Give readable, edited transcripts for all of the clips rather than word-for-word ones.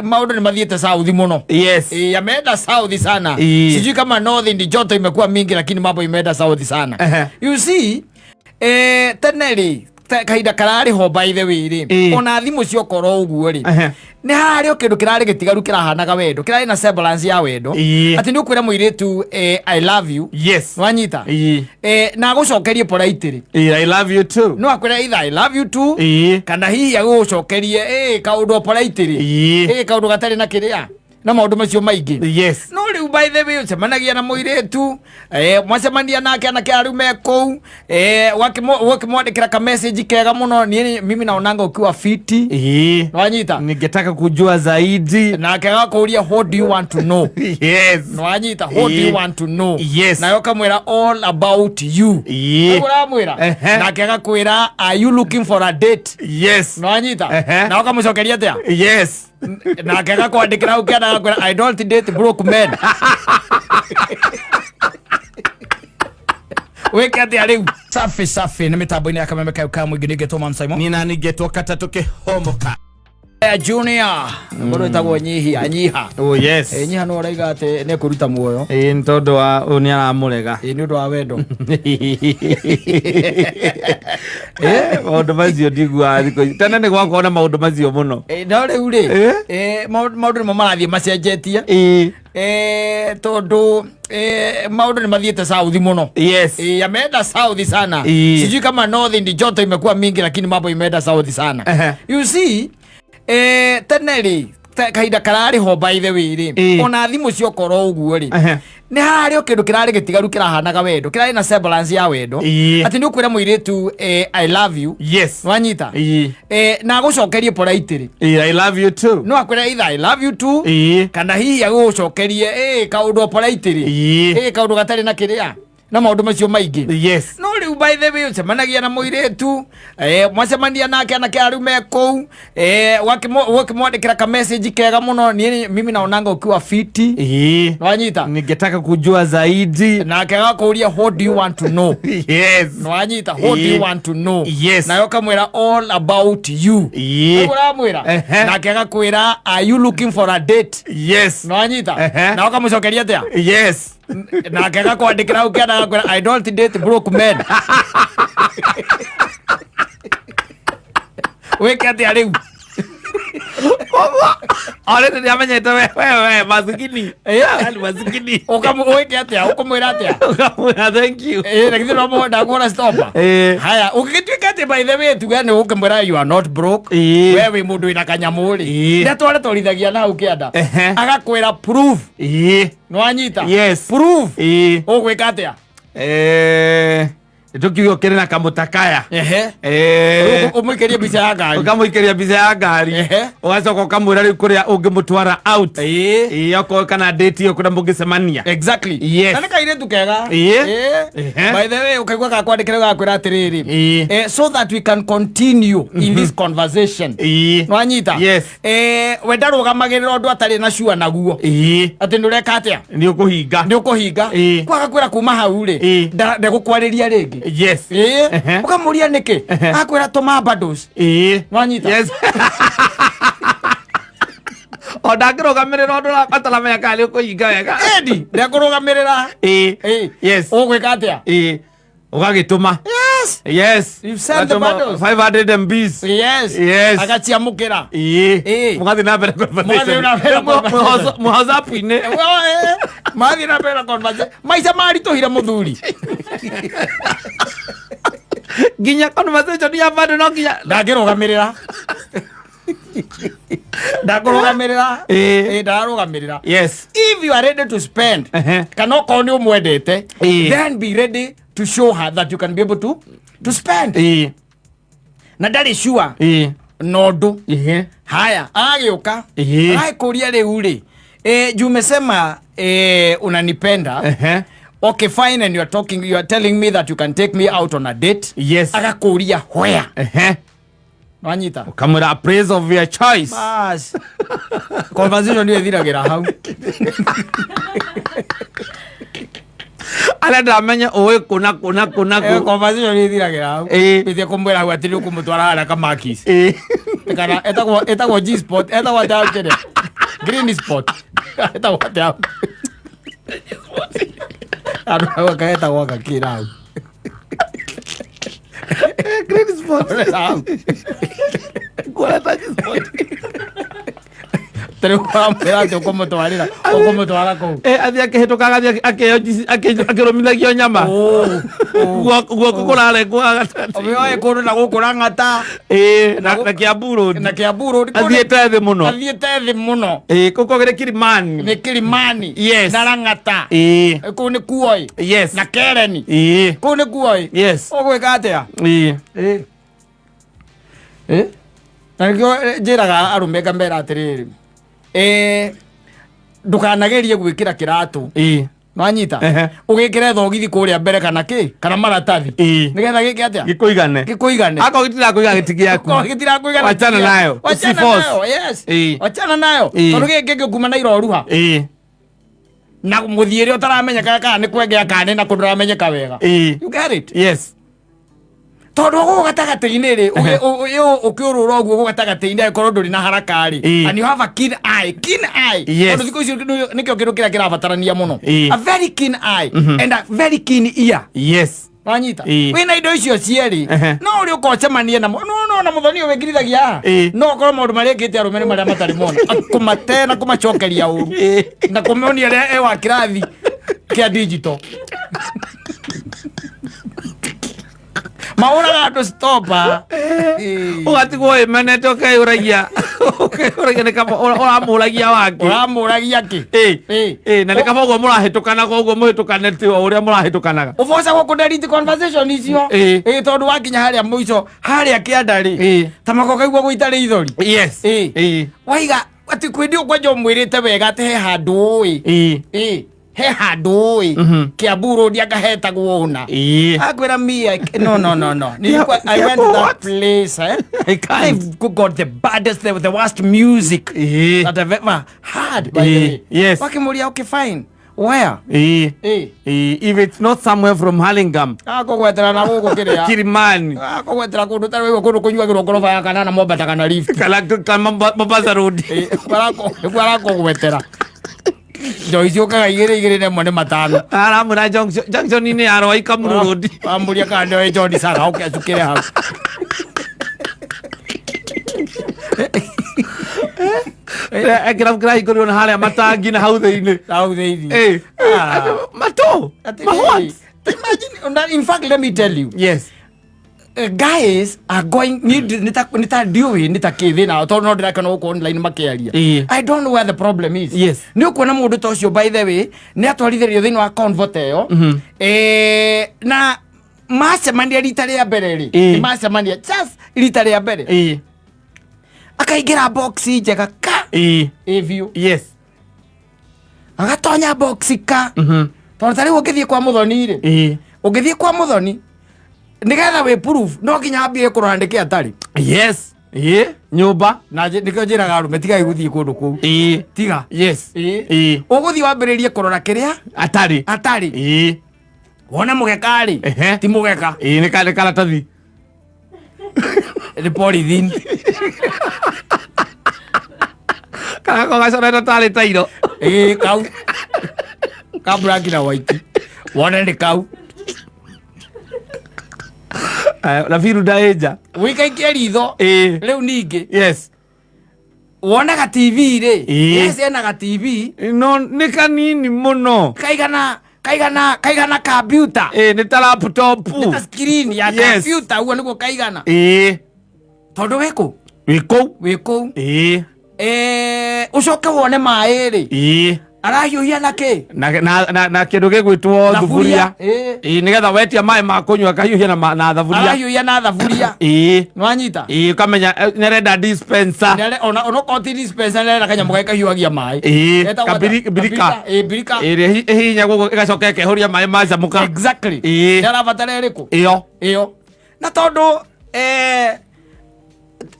Maundu ni mathiete south muno. Ameenda south sana. Sijui kama north ndi joto imekuwa mingi, lakini mambo imeenda south sana. You see, tene rĩ, kahinda kararĩ ho, by the way rĩ, ona thimũ ciokorwo ũguo rĩ, nĩ harĩ o kĩndũ kĩrarĩ gĩtigaru kĩrahanaga wendo, kĩrarĩ na semblance ya wendo, atĩ nĩ ũkwĩra mũirĩtu, "I love you." Nwanyita? Na agũcokerie politely. I love you too. No akwĩra either "I love you too" kana hihi agũcokerie kaũndũ o politely, kaũndũ gatarĩ na kĩrĩa na maũndũ macio maingĩ. No rĩu, by the way, ũcemanagia na mũirĩtu, mwacemania nake, anake arĩu me kũu, ũgakĩmwandĩkĩra ka message kega mũno, "Niĩ mimi naonanga ukiwa fiti." Nwanyita? "Ningetaka kujua zaidi." Nake agakũria, "What do you want to know?" Nwanyita? "What do you want to know?" Nayo ũkamwĩra, "All about you." Ũguo ũramwĩra. Nake agakwĩra, "Are you looking for a date?" Nwanyita? Na ũkamũcokeria atĩa? Yes. Nake agakwandĩkĩra hau kĩanda, agakwĩra, "I don't date broke men." Wĩke atĩa rĩu? Safi safi, nĩ mĩtambo-inĩ ya Kameme kayo ka mũingĩ, nĩngetwo Man Simon. Nina ningetwo katatu kihomoka. Junior mũndũ wĩtagwo Nyihia Nyiha. Oh yes. Nyiha no araiga atĩ nĩ ekũruta muoyo. Nĩ tondũ wa ũyũ nĩ aramũrega. Nĩ ũndũ wa wendo. Maũndũ macio ndiguaga thikũ ici. Tene nĩ gwakorwo na maũndũ macio mũno. No rĩu rĩ, maũndũ nĩmo marathiĩ macenjetie, tondũ maũndũ nĩ mathiĩte south mũno. Ameenda south sana. Sijui kama north ndi joto imekuwa mingi, lakini mambo imeenda south sana. You see, tene rĩ, kahinda kararĩ ho, by the way rĩ, ona thimũ ciokorwo ũguo rĩ, nĩ harĩ o kĩndũ kĩrarĩ gĩtigaru kĩrahanaga wendo, kĩrarĩ na semblance ya wendo, atĩ nĩ ũkwĩra mũirĩtu, "I love you." Nwanyita? Na agũcokerie politely. I love you too. No akwĩra either "I love you too" kana hihi agũcokerie kaũndũ o politely, kaũndũ gatarĩ na kĩrĩa na maũndũ macio maingĩ. No rĩu, by the way, ũcemanagia na mũirĩtu, mwacemania nake, anake arĩu me kũu, ũgakĩmwandĩkĩra ka message kega mũno, "Niĩ mimi naonanga ukiwa fiti." Nwanyita? "Ningetaka kujua zaidi." Nake agakũria, "What do you want to know?" Nwanyita? "What do you want to know?" Nayo ũkamwĩra, "All about you." Ũguo ũramwĩra. Nake agakwĩra, "Are you looking for a date?" Nwanyita? Na ũkamũcokeria atĩa? Yes. Nake agakwandĩkĩra hau kĩanda, agakwĩra, "I don't date broke men." Wĩke atĩa rĩu? Already nĩ amenyete we masikini. Yaani masikini. Wĩke atĩa? Ũkũmwĩra atĩa? Ũkamwĩra thank you. Na githĩ no ndakũhũra stopa? Haya, ũngĩgĩtuĩka atĩ, by the way, tuge nĩ ũkĩmwĩra you are not broke, we wĩ mũndũ wĩna kanyamũ rĩ, ndatware twarithagia na hau kĩanda, agakwĩra, "Prove." Nĩwanyita? Yes. Prove. Ũgwĩka atĩa? Tũkiuge ũkĩrĩ na kamũtakaya. Ũmũikĩrie mbica ya ngari. Ũkamũikĩria mbica ya ngari. Ũgacoka ũkamwĩra rĩu kũrĩa ũngĩmũtwara out. Okorwo kana date ĩyo kũrĩa mũngĩcemania. Na nĩ kairĩtu kega. By the way, ũkaigua gakwandĩkĩra, gakwĩra atĩrĩrĩ, "So that we can continue in this conversation." Nwanyita? Yes. We ndarũgamagĩrĩra ũndũ atarĩ na cua naguo, atĩ nĩ ũreka atĩa? Nĩ ũkũhinga. Nĩ ũkũhinga. Kwaga kwĩra kuma hau rĩ, ndegũkwarĩria rĩngĩ. Ũkamũria nĩkĩ, akwĩra, "Tũma bundles." Nwanyita? Yes. O ndangĩrũgamĩrĩra ũndũ ũrabatara kana nĩ ũkũhinga wega. Edi ndekũrũgamĩrĩra. Ũgwĩka atĩa? Ũgagĩtũma. You've sent the Ũgatũma bundles. 500 MBs. Agaciamũkĩra. Mũgathiĩ na mbere. Mũgathiĩ na mbere conversation. WhatsApp-inĩ. Mathiĩ na mbere na conversation. Maica maritũhire mũthuri. Nginya conversation ya bado no nginya. Ndangĩrũgamĩrĩra, ndakũrũgamĩrĩra. Ndararũgamĩrĩra. If you are ready to spend, kana okorwo nĩ ũmwendete, then be ready to show her that you can be able to spend. Na ndarĩ sure na ũndũ. Haya, agagĩũka, agakũria rĩu rĩ, juu umesema unanipenda. Okay, fine, and you are talking, you are telling me that you can take me out on a date. Agakũria, "Where?" Wanyita? Ũkamwĩra a place of your choice. Bas, conversation ĩyo ĩthiragĩra hau. Arĩa ndamenya ũĩ kũna kũna kũna kũ. Conversation ĩyo ĩthiragĩra hau. Bĩthie kũmwĩra hau atĩ nĩ ũkũmũtwara harĩa kamakis. Kana etagwo G spot, etagwo atĩa kĩrĩa? Green spot. Etagwo atĩa? Andũ hau akaetagwo gakĩra hau. Green spot. Hau. Kuona ta G spot. Tarĩu wamwĩra atĩ ũkũmũtwarĩra, ũkũmũtwara kũu. Athiĩ akĩhĩtũkaga athiĩ akĩrũmithagio nyama. Guoko kũrarengwo gatagatĩ. Ũmĩoe kũndũ na gũkũ Lang'ata. Na Kiambu Road. Na Kiambu Road. Athiĩte thĩ mũno. Athiĩte thĩ mũno. Kũu kwagĩrĩ Kilimani. Nĩ Kilimani. Yes. Na Lang'ata. Kũu nĩ kuo. Yes. Na Kereni. Kũu nĩ kuo. Yes. Ũgwĩka atĩa? Na nĩkĩo njĩraga arũme ngamera atĩrĩrĩ, ndũkanagerie gwĩkĩra kĩratũ. Nwanyita? Ũgĩkĩre thogithi kũrĩa mbere kana kĩ? Kana maratathi. Nĩgetha gĩke atĩa? Gĩkũigane. Gĩkũigane. Akorwo gĩtirakũigana gĩtigĩaku. Akorwo gĩtirakũigana. Wachana nayo. Wachana Usiforce. nayo, yes. Wachana nayo. Tondũ gĩkĩ gĩkuma na iroruha. Na mũthiĩre ũtaramenyeka kana nĩ kwengea kana nĩ na kũndũ ũramenyeka wega. You get it? Yes. Tondũ gũkũ gatagatĩ-inĩ rĩ, ũkĩũrũra ũguo gũkũ gatagatĩ-inĩ angĩkorwo ndũrĩ na haraka rĩ, and you have a keen eye, keen eye. Yes. Tondũ thikũ ici nĩkĩo kĩndũ kĩrĩa kĩrabatarania mũno. A very keen eye and a very keen ear. Yes. Wanyita? Wĩna indo icio cierĩ, no ũrĩ ũka ũcemanie namo. No, no, na mũthoni ũyũ wĩkirithagia haha. No ũkorwo maũndũ marĩa ekĩte arũme nĩ marĩa matarĩ mona. Kũmate na kũmacokeria ũru. Na kũmonia ũrĩa e wa kĩrathi kĩa digital. Mahũraga andũ stopa. Ũgatigwo wĩmenete ũkeyũragia. Ũkeyũragia nĩ kaba ũramũragia wakĩ. Ũramũragia kĩ? Na nĩ kaba ũguo mũrahĩtũkanaga ũguo mũhĩtũkane ti o ũrĩa mũrahĩtũkanaga. Ũboca gũkũ delete conversation icio. Tondũ wakinya harĩa mũico, harĩa kĩanda rĩ. Ta mako kaigua gũita rĩithori. Yes. Waiga atĩ kwĩndĩ ũkwanja ũmwĩrĩte wega atĩ he handũ ũĩ. He handũ ũĩ. Kiambu Road akahetagwo ũna. Akwĩra me, I, no, no, no, no. I went to that place, eh? I can't. They've got the baddest, the worst music that I've ever heard, by the way. Yes. Wakimuria, okay, fine. Where? If it's not somewhere from Hurlingham. Akũgwetera na gũkũ kĩrĩa. Kilimani. Akũgwetera kũndũ tarĩ waigua kũndũ kũnyuagĩrwo ngoroba ya kanana Mombasa kana lift. Kana Mombasa Road. Nĩkuo arakũgwetera. Njohi ciũkaga igĩrĩ igĩrĩ na ĩmwe nĩ matano. Aramwĩra junction-inĩ ya Rwai Kamuru Road. Amũria kana nĩoĩ John Saga, oke acukĩre hau. Kĩrabu kĩrahingũrirwo na harĩa matangi na hau thĩinĩ. Hau thĩinĩ. Matũ. Atĩrĩrĩ. Ma what? Imagine, in fact, let me tell you. Yes. Guys are going need nita nita ndiũĩ nĩ ta kĩ thĩna tondũ no ndĩrakĩona gũkũ online makĩaria. I don't know where the problem is. Yes. Nĩ ũkuona mũndũ ta ũcio by the way nĩ atwarithĩrio thĩinĩ wa convert ĩyo. Na macemania rita rĩa mbere rĩ. Nĩ macemania just rita rĩa mbere. Akaingĩra box njega ka. Ĩ biũ. Yes. Agatonya box ka. Tondũ ta rĩu ũngĩthiĩ kwa mũthoni rĩ. Ũngĩthiĩ kwa mũthoni nĩgetha wĩ proof no nginya ambie kũrora nĩkĩ atarĩ. Yes. Nyũmba. Na nĩkĩo njĩraga arũme tigai gũthiĩ kũndũ kũu. Tiga. Yes. Ũgũthiĩ wambĩrĩrie kũrora kĩrĩa atarĩ. Atarĩ. Wona mũgeka rĩ? Ti mũgeka. Nĩ karatathi. Nĩ polythene. Kana ko gacorete tarĩ tairo. Kau. Ka black na white. Wona nĩ kau. Na biru ndaĩnja. Wĩikaikie ritho. Rĩu ningĩ. Yes. Wonaga TV rĩ. Yes, enaga TV. No, nĩ kanini mũno. Kaigana, kaigana, kaigana computer. Nĩ ta laptop. Nĩ ta screen ya Yes. computer, ũguo nĩguo kaigana. Tondũ wĩ kũ? Wĩ kũu. Wĩ kũu. Ũcoke wone maĩ rĩ. Arahiũhia na kĩ? Na kĩndũ gĩgwĩtwo Thaburia. thuburia. Nĩgetha wetia maĩ ma kũnyua akahiũhia na thaburia. Arahiũhia na thaburia. Nĩwanyita? Ũkamenya, nĩarenda dispenser. Nĩare-, ona okorwo ti dispenser, nĩarenda kanyamũ karĩa kahiũhagia maĩ. Getagwo atĩa? Birika. Kabirika. Birika. Ĩrĩa ĩhihinyagwo ũguo ĩgacoka ĩkehũria maĩ macamũka. Exactly. Nĩarabatara ĩrĩkũ? Ĩyo. Ĩyo. Na tondũ,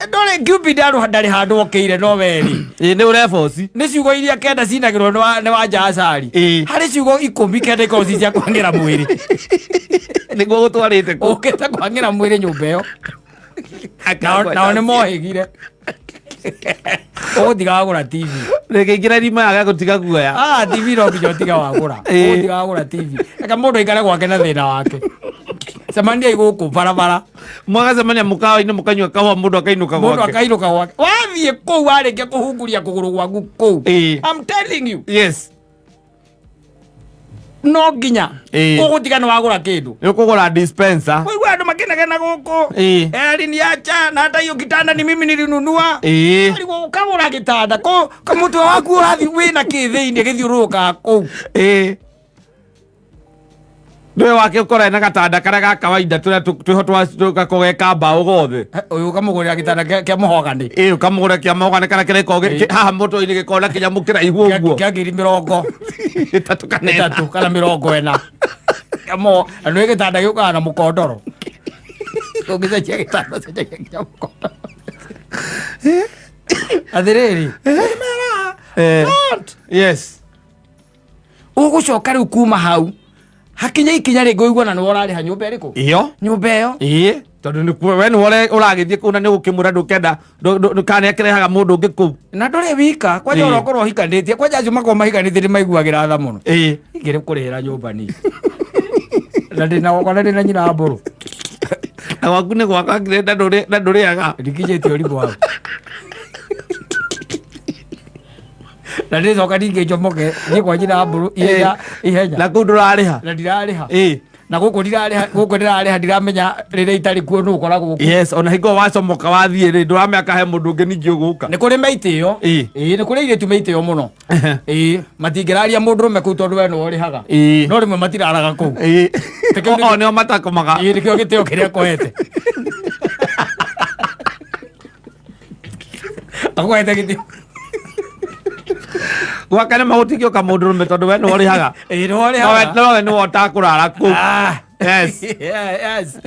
ndore Cupid ndarĩ handũ okĩire no werĩ. Nĩ ũreboci. Nĩ ciugo iria kenda cinagĩrwo nĩ wa Njacari. Harĩ ciugo ikũmi kenda ikoragwo ci cia kwang'ĩra mwĩrĩ. Nĩguo gũtwarĩte kũ. Ũkĩte kwang'ĩra mwĩrĩ nyũmba ĩyo. Akagwa Nao nĩ chance. mohĩgire. Ũgũtiga wagũra TV. Rĩngĩingĩra irima yaga gũtiga guoya. Ah, TV no nginya ũtige wagũra. Ũgũtiga wagũra TV. Reke mũndũ aikare gwake na thĩna wake. Cemaniai gũkũ barabara. Mwagacemania mũkawa-inĩ, mũkanyua kahũa, mũndũ akainũka Mũndũ gwake. akainũka gwake. Wathiĩ kũu warĩkia kũhunguria kũgũrũ gwaku kũu. I'm telling you. No nginya ũgũtiga nĩ wagũra kĩndũ. Nĩ ũkũgũra dispenser. Waigua andũ makĩnegena gũkũ. Aliniacha na hata hiyo kitanda ni mimi nilinunua. Arigwo ũkagũra gĩtanda kũ kamũtwe waku ũrathiĩ wĩna kĩ thĩinĩ gĩthiũrũrũkaga kũu. Ndũĩ wake ũkora na gatanda karĩa ga kawaida tũrĩa twĩho twakorwo ge ka mbaũ gothe. Ũyũ ũkamũgũrĩra gĩtanda kĩa mũhogani. Ũkamũgũrĩra kĩa mũhogani kana kĩrĩa gĩkoragwo haha mũtwe-inĩ gĩkoragwo na kĩnyamũ kĩraihu ũguo. Kĩa ngiri mĩrongo ĩtatũ kana ĩna. Ĩtatũ kana 40. Kĩa na nĩ gĩtanda gĩũkaga na mũkondoro. Ũngĩcenjia gĩtanda, cenjagia nginya mũkondoro. Atĩrĩrĩ. Don't. Ũgũcoka rĩu kuma hau hakinya ikinya rĩngĩ ũigua na nĩwe ũrarĩha nyũmba ĩrĩkũ? Iyo. Nyũmba ĩyo. Tondũ nĩ kuo, we nĩwe ũragĩthiĩ kũu na nĩ ũgũkĩmwĩra ndũkenda, kana nĩ akĩrehaga mũndũ ũngĩ kũu. Na ndũrĩ wika, kwanja ũrokorwo ũhikanĩtie, kwanja acio makorwo mahikanĩtie nĩ maiguagĩra tha mũno. Ingĩrĩ kũrĩhĩra nyũmba niĩ. Na ndĩna gwakwa na ndĩna nyina wa mbũrũ. Na gwaku nĩ gwakwa ngire na na ndũrĩaga. Ndikinyĩtie ũrimũ hau. Na ndĩcoka ningĩ njomoke thiĩ kwa nyina wa mbũrũ ihenya ihenya. Na kũu ndũrarĩha. Na ndirarĩha. Na gũkũ ndirarĩha, gũkũ ndĩrarĩha ndiramenya rĩrĩa itarĩ kuo nũ ũkoragwo kuo. Yes, ona hingo wacomoka wathiĩ rĩ, ndũramenya kahe mũndũ ũngĩ ningĩ ũgũka. Nĩ kũrĩ meitĩo. Nĩ kũrĩ airĩtu meitĩo mũno. Matingĩraria mũndũrũme kũu tondũ we nĩwe ũrĩhaga. No rĩmwe matiraraga kũu. Nĩkĩo O nĩo matakomaga. Nĩkĩo gĩtĩo kĩrĩa akoete. Akoete gĩtĩo. Gwake nĩ magũtigĩũka mũndũrũme tondũ we nĩwe ũrĩhaga. Nĩwe ũrĩhaga. No we nĩwe ũtakũrara kũu. Yes. Yes.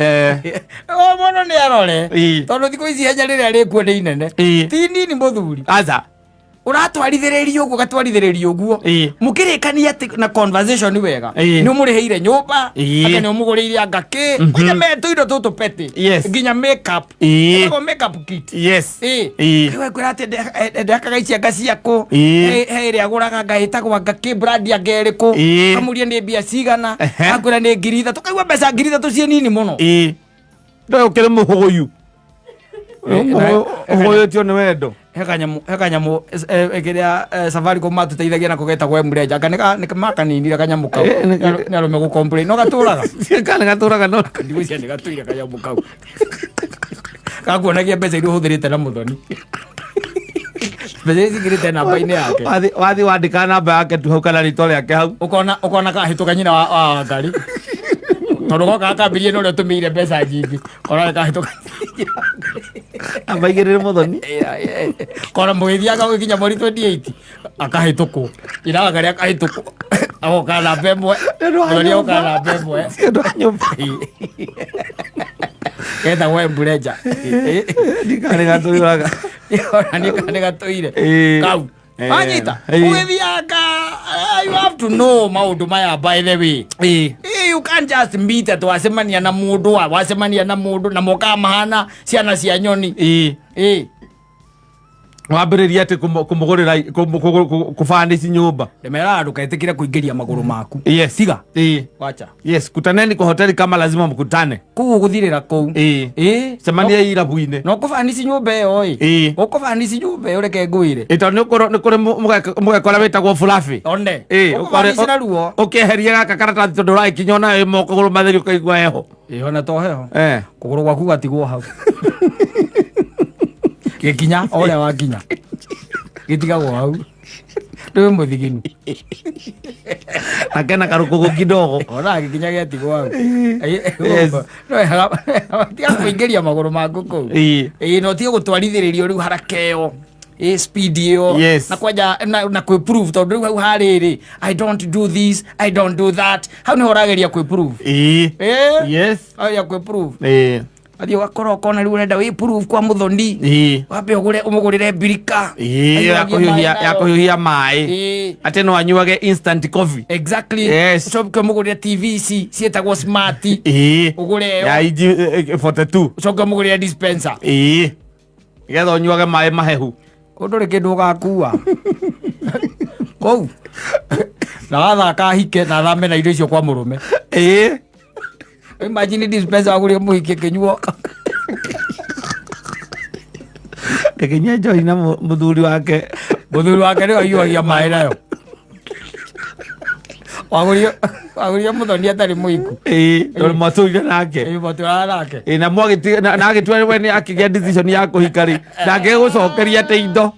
O mũndũ nĩ arore. Tondũ thikũ ici ihenya rĩrĩa rĩkuo nĩ inene. Ti nini mũthuri. Aca. Ũratwarithĩrĩria ũguo, ũgatwarithĩrĩria ũguo. Mũkĩrĩkania atĩ na conversation wega. Nĩ ũmũrĩhĩire nyũmba, anga nĩ ũmũgũrĩire anga kĩ. Kwanja me tũindo tũtũ petty. Nginya makeup. Ĩtagwo makeup kit. Rĩu ngwĩra atĩ ndehakaga ici anga ciakũ. He ĩrĩa agũraga anga ĩtagwo anga kĩ, brand anga ĩrĩkũ. Ũkamũria nĩ mbia cigana. Akwĩra nĩ ngiri ithatũ. Ũkaigua mbeca ngiri ithatũ ciĩ nini mũno. Ndũĩ ũkĩrĩ mũhũyũ. Ũhũyũtio nĩ wendo. He kanyamũ, kĩrĩa, Safaricom matũteithagia nako getagwo M-Ledger. Anga nĩ makaninire kanyamũ kau. Nĩ arũme gũ complain. No gatũraga. Kana gatũraga no. Ndigwĩciria nĩ gatũire kanyamũ kau. Gakuonagia mbeca iria ũhũthĩrĩte na mũthoni. Mbeca iria cingĩrĩte namba-inĩ yake. Wathi wandĩka namba yake tu hau kana rĩtwa rĩake hau. Ũkona kahĩtũka nyina wa Wangari. Tondũ goka gakambirie na ũrĩa ũtũmĩire mbeca nyingĩ. Kona kahĩtũka. Namba igĩrĩ nĩ mũthoni. Kona mũgĩthiaga gũkinya mweri 28 akahĩtũkwo. Nyina wa Wangari akahĩtũkwo. Agoka namba ĩmwe. Mũthoni agoka namba ĩmwe. Nĩ ũndũ wa nyũmba. Getagwo M-Ledger. Ndikarĩ gatũiraga. Ona nĩ nĩ gatũire. Kau. Wanyita? Ũgĩthianga, you have to know maũndũ maya by the way. You can't just meet atĩ wacemania na mũndũ, wacemania na mũndũ na mokaga mahana ciana cia nyoni. Wambĩrĩria atĩ kũmũgũrĩra, kũbanici nyũmba. Ndĩmeraga ndũketĩkĩre kũingĩria magũrũ maku. Tiga. Wacha. Yes, kutaneni kwa hoteli kama lazima mkutane. Kũu ũgũthirĩra kũu. Cemania irabu-inĩ. No kũbanici nyũmba ĩyo ĩ. Ũkũbanici nyũmba ĩyo reke ngwĩre. Tondũ nĩ kũrĩ mũgekora wĩtagwo fluffy. One. Ũkũbanici na ruo. Ũkĩeheria gaka karatathi tondũ ũragĩkinya ona ĩ moko kũgũrũ matheri ũkaigua heho. Ona to heho. Kũgũrũ gwaku gatigwo hau. Gĩkinya o ũrĩa wakinya. Gĩtigagwo hau. Ndũĩ mũthiginu. Akena karũkũgũ kidogo. Ona gĩkinya gĩatigwo hau. No tiga kũingĩria magũrũ maku kũu. No tiga gũtwarithĩrĩrio rĩu haraka ĩyo. Speed ĩyo. Na kwanja, na kwĩ-prove, tondũ rĩu hau harĩrĩ, I don't do this, I don't do that. Hau nĩho ũrageria kwĩ-prove. Ũrageria kwĩ-prove. Athiĩ ũgakora ũkona rĩu ũrenda wĩ-prove kwa mũthoni. Wambe ũmũgũrĩre mbirika. Aiyũragie maĩ Ya nayo. kũhiũhia maĩ. Atĩ no anyuage instant coffee. Exactly. Ũcoke ũmũgũrĩre TV ici ciĩtagwo smart. Ũgũre ĩyo. Ya inji 42. Ũcoke ũmũgũrĩre dispenser. Nĩgetha ũnyuage maĩ mahehu. Kũu ndũrĩ kĩndũ ũgakua kũu, na wathaka hike na thame na indo icio kwa mũrũme. Imagine dispenser wagũrire mũhiki ĩkĩnyuo. Ĩkĩnyua njohi na mũthuri wake. Mũthuri wake nĩwe aiyũragia maĩ nayo. Wagũrire mũthoni atarĩ mũhiku. Ĩĩ, tondũ matũire nake. Ĩĩ, matũraga nake. Ĩĩ, na mwagĩti na agĩtua we nĩ akĩgĩa decision ya kũhika rĩ, ndangĩgũcokeria atĩ indo.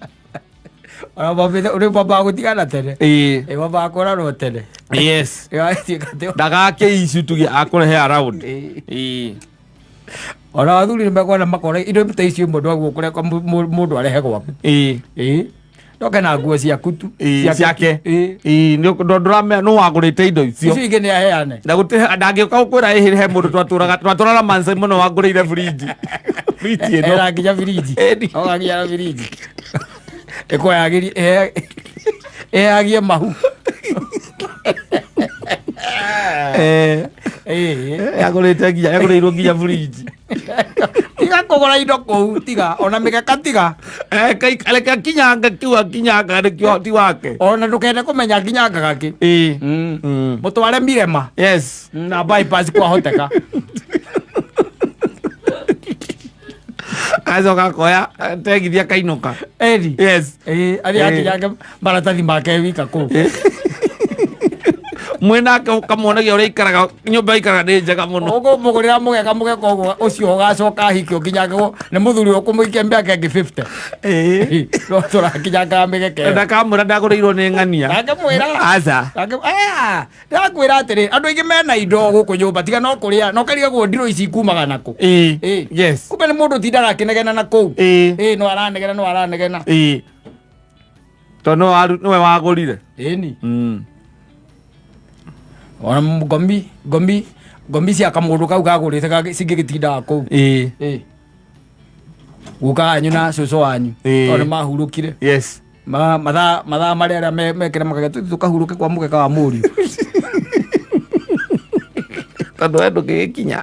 Ona mambĩte rĩu mambaga gũtigana tene. Ĩĩ, mambaga kũrarwo tene. Ĩgatuĩka atĩ Ndagake issue tuge akũrehe around. Ĩĩ. Ona athuri nĩ mekuona makora indo ta icio imwe ndwaguo kũreka mũndũ arehe gwaku. Ĩĩ, ndoke na nguo ciaku tu. Ciake. Ĩĩ. Ĩĩ, nĩ ndũramenya nũ wagũrĩte indo icio. Icio ingĩ nĩ aheane. Na gũtirĩ ndangĩũka gũkwĩra ĩhĩ he mũndũ twatũraga manse mũno wangũrĩire fridge. Fridge ĩno. Era nginya biriji. Ĩni. Oga nginya na biriji ĩkũheagie ĩheagie mahu. Ĩĩ. Yagũrĩte nginya yagũrĩirwo nginya fridge. Tiga kũgũra indo kũu, tiga ona mĩgeka tiga. Reke akinyanga kiu akinyanga nĩkĩo ti wake. Ona ndũkende kũmenya nginyangaga kĩ. Mũtware mirema na bypass kwahoteka. Acoka akoya tegithi akainũka. Eri. Ĩĩ, athiĩ akinyange maratathi make wika kũu. Mwĩnake ũkamuonagia ũrĩa ikaraga nyũmba ikaraga nĩ njega mũno. Ũkũmũgũrĩra mũgeka mũgeka ũguo ũcio ũgacoka ahike ũkinyangwo nĩ mũthuri ũkũmũikia mĩaka ĩngĩ 50. No tũrakinyangaga mĩgeka ĩyo. Ndakamwĩra ndagũrĩirwo nĩ ng'ania. Ndangĩmwĩra. Aca. Ndĩrakwĩra atĩrĩ, andũ aingĩ mena indo gũkũ nyũmba tiga no kũrĩa no karigagwo ndirũ ici ikumaga nakũ. Ĩĩ. Kumbe nĩ mũndũ ũtindaga akĩnegena na kũu. Ĩĩ, no aranegena no aranegena. Ĩĩ, tondũ nĩwe wagũrire. Ĩni. Ona ngomi cia kamũndũ kau kagũrĩte cingĩgĩtindaga kũu. Ĩĩ, guka wanyu na cũcũ wanyu tondũ nĩ mahurũkire. Mathaa marĩa arĩa mekĩra makagĩa tũthiĩ tũkahurũke kwa mũgeka wa mũriũ. Tondũ we ndũngĩgĩkinya.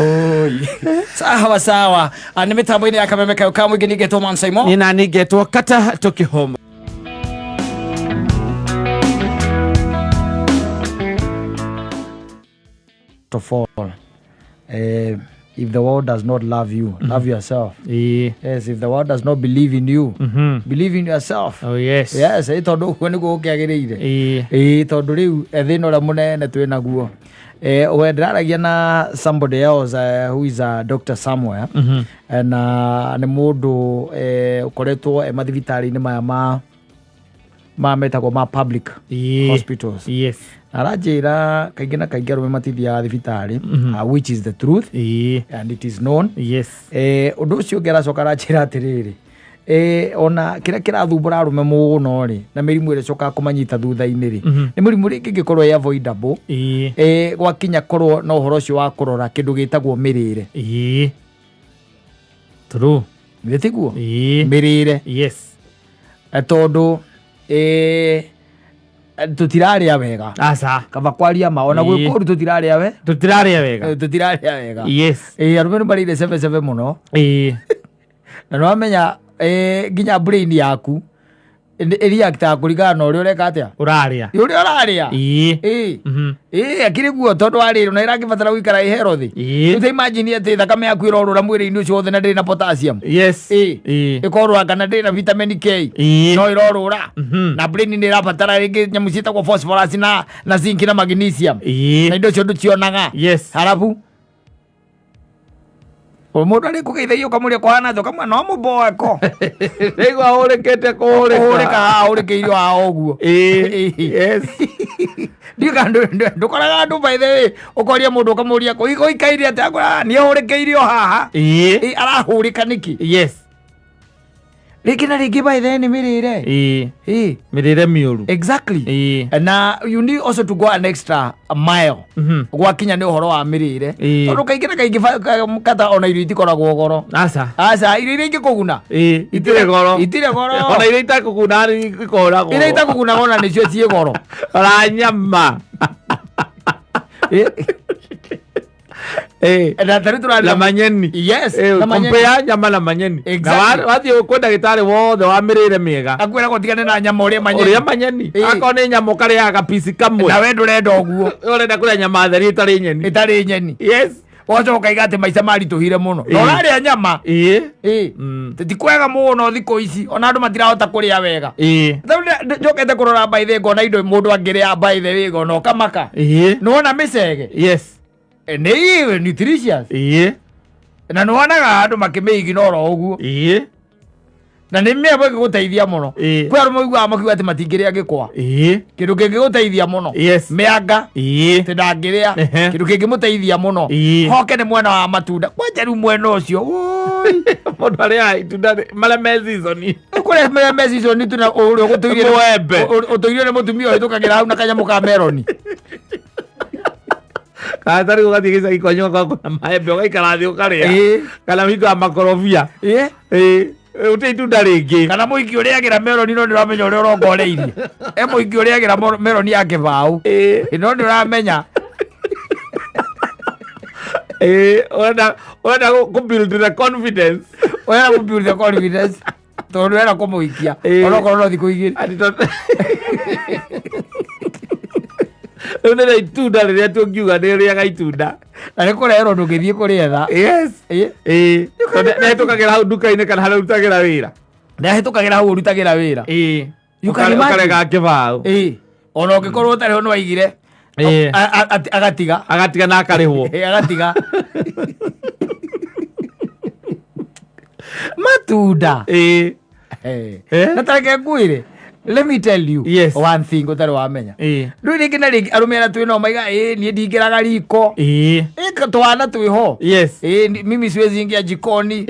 Oi. Sawa sawa. Ah, nĩ mĩtambo-inĩ ya kameme kayo ka mũingĩ ningĩtwo Man Simon. Nĩ nani ngetwo kata tũkĩhoma. Of all, if the world does not love you, love yourself. Yes, if the world does not believe in you, believe in yourself. Oh yes. Yes, ĩ tondũ ũguo nĩguo gũkĩagĩrĩire. Ĩĩ, tondũ rĩu thĩna ũrĩa mũnene twĩ naguo, we ndĩraragia na somebody else who is a doctor somewhere, na nĩ mũndũ ũkoretwo e mathibitarĩ-inĩ maya ma metagwo ma public hospitals. Aranjĩra kaingĩ na kaingĩ arũme matithiaga thibitarĩ, which is the truth and it is known. Ũndũ ũcio ũngĩ aracoka aranjĩra atĩrĩrĩ, ona kĩrĩa kĩrathumbũra arũme mũno rĩ na mĩrimũ ĩrĩa ĩcokaga kũmanyita thutha-inĩ rĩ, nĩ mĩrimũ rĩngĩ ĩngĩkorwo ĩ avoidable, gwakinya korwo na ũhoro ũcio wa kũrora kĩndũ gĩtagwo mĩrĩre. True. Nĩ tiguo? Mĩrĩre. Tondũ tũtirarĩa wega. Aca. Kaba kwaria ma ona gwĩ kũru tũtirarĩa we. Tũtirarĩa wega. Tũtirarĩa wega. Ĩĩ, arũme nĩ marĩire cebecebe mũno. Na nĩ wamenya nginya brain yaku ĩreactaga kũringana na ũrĩa ũreka atĩa? Ũrarĩa. Ũrĩa ũrarĩa. Ĩĩ. Ĩĩ, akĩrĩ guo tondũ warĩrwo na ĩrangĩbatara gũikara ĩ healthy. Rĩu ta imagine atĩ thakame yaku ĩrorũra mwĩrĩ-inĩ ũcio wothe na ndĩrĩ na potassium. Ĩĩ. Ĩkorũra kana ndĩrĩ na vitamin K. No ĩrorũra. Na brain nĩ ĩrabatara rĩngĩ nyamũ ciĩtagwo phosphorus na zinc na magnesium. Na indo icio ndũcionaga. Harabu mũndũ arĩ kũgeithagia ũkamũria kũhana atĩa ũkamwĩra no mũboeko. Rĩu ahũrĩkĩte kũhũrĩka. Kũhũrĩka haha ahũrĩkĩirio haha ũguo. Ndiũĩ kana ndũkoraga andũ by the way ũkoria mũndũ ũkamũria gũikaire atĩa akwĩra nĩ ahũrĩkĩirio haha. Ĩĩ, arahũrĩka nĩkĩ? Rĩngĩ na rĩngĩ by the way nĩ mĩrĩre. Ĩĩ. Mĩrĩre mĩũru. Exactly. Na you need also to go an extra mile gwakinya nĩ ũhoro wa mĩrĩre. Tondũ kaingĩ na kaingĩ kata ona irio itikoragwo goro. Aca. Aca, irio iria ingĩkũguna Itirĩ goro. Itirĩ goro. Ona iria itakũguna ikoragwo goro. Iria itakũguna ona nĩcio ciĩ goro. Ona nyama. Na tarĩu tũraria Na manyeni. Yes, na manyeni. Compare nyama na manyeni. Na Exactly. wathiĩ kwĩ ndagĩtarĩ wothe wa mĩrĩre mĩega, akwĩra gũtigane na nyama ũrĩe manyeni. Ũrĩa manyeni. Ĩ. Akorwo nĩ nyama ũkarĩaga gapici kamwe. Na we ndũrenda ũguo. Ũrenda kũrĩa nyama theri ĩtarĩ nyeni. Ĩtarĩ nyeni. Wacoka ũkaiga atĩ maica maritũhire mũno na ũrarĩa nyama. Ĩ. Ti kwega mũno thikũ ici, ona andũ matirahota kũrĩa wega. Rĩu njokete kũrora by the way, ngona indo mũndũ angĩrĩa by the way, ngona ũkamaka. Nĩwona mĩcege? Nĩ nutritious. Na nĩwonaga andũ makĩmĩignore o ũguo. Na nĩ mĩambo ĩngĩgũteithia mũno. Kwĩ arũme ũiguaga makiuga atĩ matingĩrĩa gĩkwa. Kĩndũ kĩngĩgũteithia mũno. Mĩanga. Atĩ ndangĩrĩa. Kĩndũ kĩngĩmũteithia mũno. Hoke nĩ mwena wa matunda kwanja rĩu mwena ũcio, woi. Mũndũ arĩaga itunda marĩa me season. Kũrĩa marĩa me season tu na ũrĩa ũgũtũirie Mũembe. Ũtũirio nĩ mũtumia ũhĩtũkagĩra hau na kanyamũ ka meroni. Kana tarĩu ũgathiĩ gĩcagi kwanyu ũgakorwo kwĩna maembe, ũgaikara thĩ ũkarĩa. Kana hingo ya makorobia. Ĩ, ũtĩ itunda rĩngĩ. Kana mũingĩ ũrĩagĩra meroni, no nĩ ũramenya ũrĩa ũrongoreirie. E mũingĩ ũrĩagĩra meroni ya kĩbaũ. No nĩ ũramenya. Ĩ, ũrenda kũ build the confidence. Ũrenda kũ build the confidence tondũ ũrenda kũmũhikia. Onokorwo no thikũ 2. Ati rĩu nĩrĩo itunda rĩrĩa tũngiuga nĩ rĩaga itunda. Na nĩ kũrerwo ndũngĩthiĩ kũrĩetha. Ĩ, tondũ nĩahĩtũkagĩra hau nduka-inĩ kana harĩa ũrutagĩra wĩra. Nĩahĩtũkagĩra hau ũrutagĩra wĩra. You can imagine. Ũkarega kĩbaũ. Ĩ, ona ũngĩkorwo ũtarĩ ho nĩ waigire. Agatiga. Agatiga na akarĩhwo. Ĩ, agatiga matunda. Na tareke ngwĩre, let me tell you one thing ũtarĩ wamenya. Rĩu rĩngĩ na rĩngĩ arũme arĩa twĩ nao maiga, ĩ, niĩ ndingĩraga riko. Ĩ, twana twĩho. Ĩ, mimi siwezi ingia jikoni.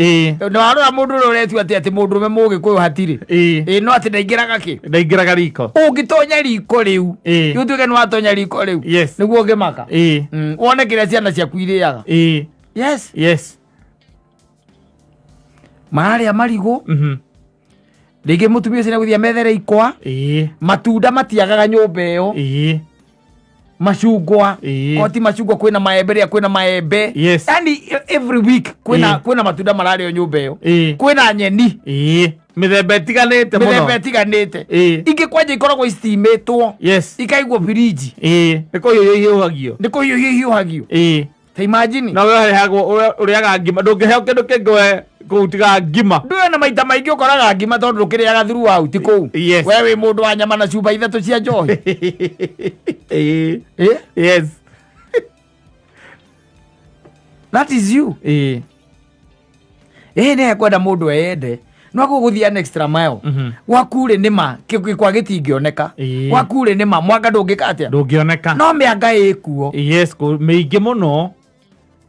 Na warora mũndũ ũrĩa ũretua atĩ mũndũrũme mũgĩkũyũ hatirĩ. Ĩ, no atĩ ndaingĩraga kĩ? Ndaingĩraga riko. Ũngĩtonya riko rĩu, ũtuĩke nĩ watonya riko rĩu, nĩguo ũngĩmaka. Wone kĩrĩa ciana ciaku irĩaga. Mararĩa marigũ. Rĩngĩ mũtumia ũcio nĩegũthiĩ amethere ikwa. Matunda matiagaga nyũmba ĩyo. Macungwa. Koti macungwa, kwĩna maembe, rĩrĩa kwĩna maembe. Yani every week kwĩna kwĩna matunda mararĩo nyũmba ĩyo. Kwĩna nyeni. Mĩthemba ĩtiganĩte mũno. Mĩthemba ĩtiganĩte. Ingĩ kwanja ikoragwo icitiimĩtwo. Ikaigwo firiji. Nĩ kũhiũhio ihiũhagio. Nĩ kũhiũhio ihiũhagio. Ta imagine. Na we ũrehagwo ũrĩaga ngima, ndũngĩheo kĩndũ kĩngĩ we kũu tiga ngima. Ndũĩ na maita maingĩ ũkoraga ngima tondũ ndũkĩrĩaga throughout kũu. We wĩ mũndũ wa nyama na cuba ithatũ cia njohi. Ĩ? That is you. Ĩ, nĩ ekwenda mũndũ eyende no agũgũthiĩ an extra mile. Gwaku rĩ, nĩma gĩkwa gĩtingĩoneka. Gwaku rĩ, nĩma mwanga ndũngĩka atĩa? Ndũngĩoneka. No mĩanga ĩkuo. Yes, mĩingĩ mũno.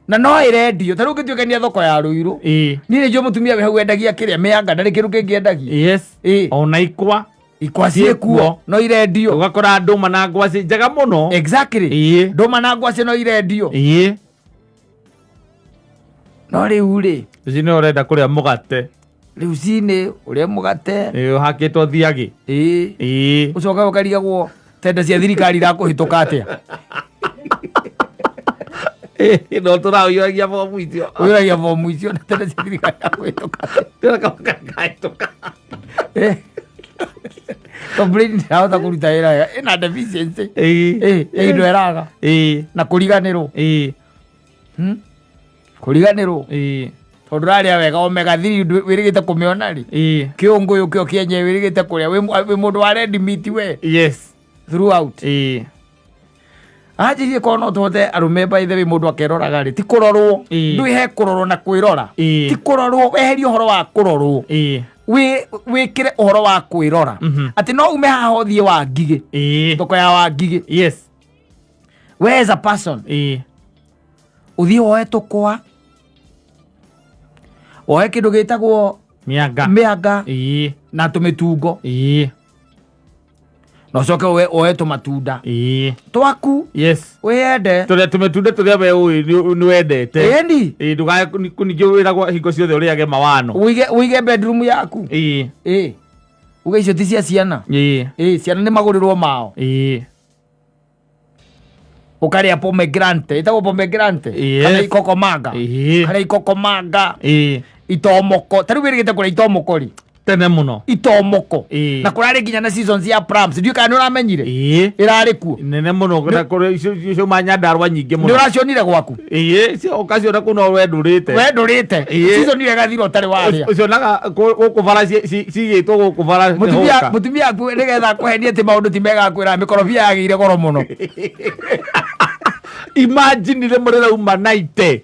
Na no ĩrendio. Ta rĩu ũngĩtuĩkania thoko ya Rũirũ, niĩ nĩ njũĩ mũtumia wĩ hau endagia kĩrĩa, mĩanga, ndarĩ kĩndũ kĩngĩ endagia. Ona ikwa. Ikwa ciĩkuo. Ciĩkuo. No irendio. Ũgakora ndũma na ngwacĩ njega mũno. Ndũma na ngwacĩ no irendio. No rĩu rĩ, Rũcinĩ ũrenda kũrĩa mũgate. Rũcinĩ ũrĩe mũgate. Ĩ, ũhakĩtwo thiagĩ. Ũcoke ũkarigagwo tenda cia thirikari irakũhĩtũka atĩa. No tũraũiyũragia bomu icio. Ũiyũragia bomu icio na tenda cia thirikari irakũhĩtũka atĩa. Kahĩtũka. Complain ndĩrahota kũruta wĩra wega, ĩna deficiency. Ĩ, indo ĩraga na kũriganĩrwo. Kũriganĩrwo. Tondũ ũrarĩa wega omega 3 wĩrĩgĩte kũmĩona rĩ? Kĩũngũyũ kĩo kĩenyewe wĩrĩgĩte kũrĩa, wĩ mũndũ wa red meat we. Throughout. Anjirie korwo no tũhote arũme, by the way, mũndũ akeroraga rĩ, ti kũrorwo. Ndũĩ he kũrorwo na kwĩrora. Ti kũrorwo, weherie ũhoro wa kũrorwo. Wĩkĩre ũhoro wa kwĩrora. Atĩ no ume haha ũthiĩ wa ngigĩ. Thoko ya wa ngigĩ. We as a person. Ũthiĩ woe tũkwa. Woe kĩndũ gĩtagwo mĩanga. Mĩanga. Na tũmĩtungo. Na ũcoke woe tũmatunda. Twaku. Wĩyende. Tũrĩa tũmĩtunda tũrĩa we ũĩ nĩ wendete. Ĩni. Ĩĩ, ndũkae ningĩ wĩragwo hingo ciothe ũrĩage mawano. Ũige bedroom yaku. Ĩĩ. Uge icio ti cia ciana. Ĩĩ, ciana nĩ magũrĩrwo mao. Ũkarĩa pomegranate, ĩtagwo pomegranate. Yes. Kana ikokomanga. Karĩa ikokomanga. Itomoko, ta rĩu wĩrĩgĩte kũrĩa itomoko rĩ? Tene mũno. Itomoko. Ĩĩ. Na kũrarĩ nginya na seasons ya plums, ndiũĩ kana nĩ ũramenyire. Ĩrarĩ kuo. Nene mũno, na kũrĩ icio ciauma Nyandarua nyingĩ Nĩ mũno. ũracionire gwaku? Ĩĩ, ũkaciona kũu no we ndũrĩte. We ndũrĩte. Season ĩyo ĩgathira ũtarĩ warĩa. Ũcionaga gũkũ bara cigĩtwo gũkũ bara nĩ Mũtumia hũka. Mũtumia aku nĩgetha akũhenie atĩ maũndũ ti mega, akwĩra mĩkorobia yagĩire goro mũno. Imagine rĩmwe rĩrauma 90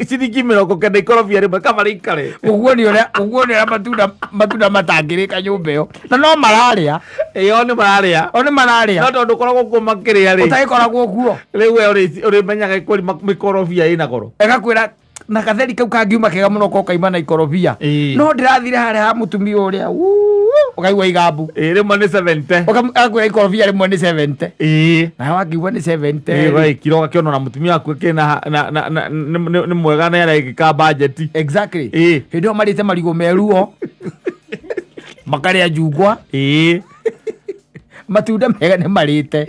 ciringi 90 ikorobia rĩmwe, kaba rĩikare. Ũguo nĩ ũrĩa matunda matangĩrĩka nyũmba ĩyo, na no mararĩa. Ĩyo nĩ mararĩa. O nĩ mararĩa. No tondũ ũkoragwo kuo makĩrĩa rĩ, ũtagĩkoragwo kuo. Rĩu we ũrĩmenyaga kweri mĩkorobia ĩna goro. Ĩgakwĩra na katheri kau kangiuma kega mũno ko kaima na ikorobia. No ndĩrathire harĩa ha mũtumia ũrĩa wuuu, ũkaigua igambu. Ĩĩ, rĩmwe nĩ 70. Agakwĩra ikorobia rĩmwe nĩ 70. Na wakiigua nĩ 70 Ĩĩ, rĩ. ũgagĩkira ũgakĩona na mũtumia waku akĩna nĩ mwega na aragĩka budget. Exactly. Hĩndĩ ĩyo marĩte marigũ meruo, makarĩa njungwa. Matunda mega nĩ marĩte.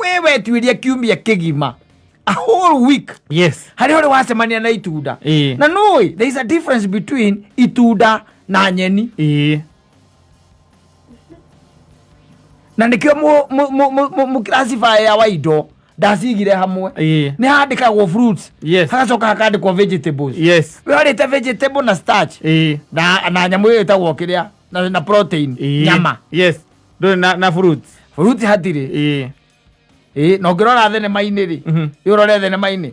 We wetuĩria kiumia kĩgima, a whole week, harĩa ũrĩ wacemania na itunda. Na nũĩ there is a difference between itunda na nyeni. Na nĩkĩo mũclassify ya wa indo ndacigire hamwe. Nĩ handĩkagwo fruits, hagacoka hakandĩkwo vegetables. We warĩte vegetable na starch na nyamũ ĩyo ĩtagwo kĩrĩa na protein, nyama. Yes, ndũrĩ na fruits. Fruits hatirĩ. Ĩĩ, na ũngĩrora thenema-inĩ rĩ, ĩ ũrore thenema-inĩ,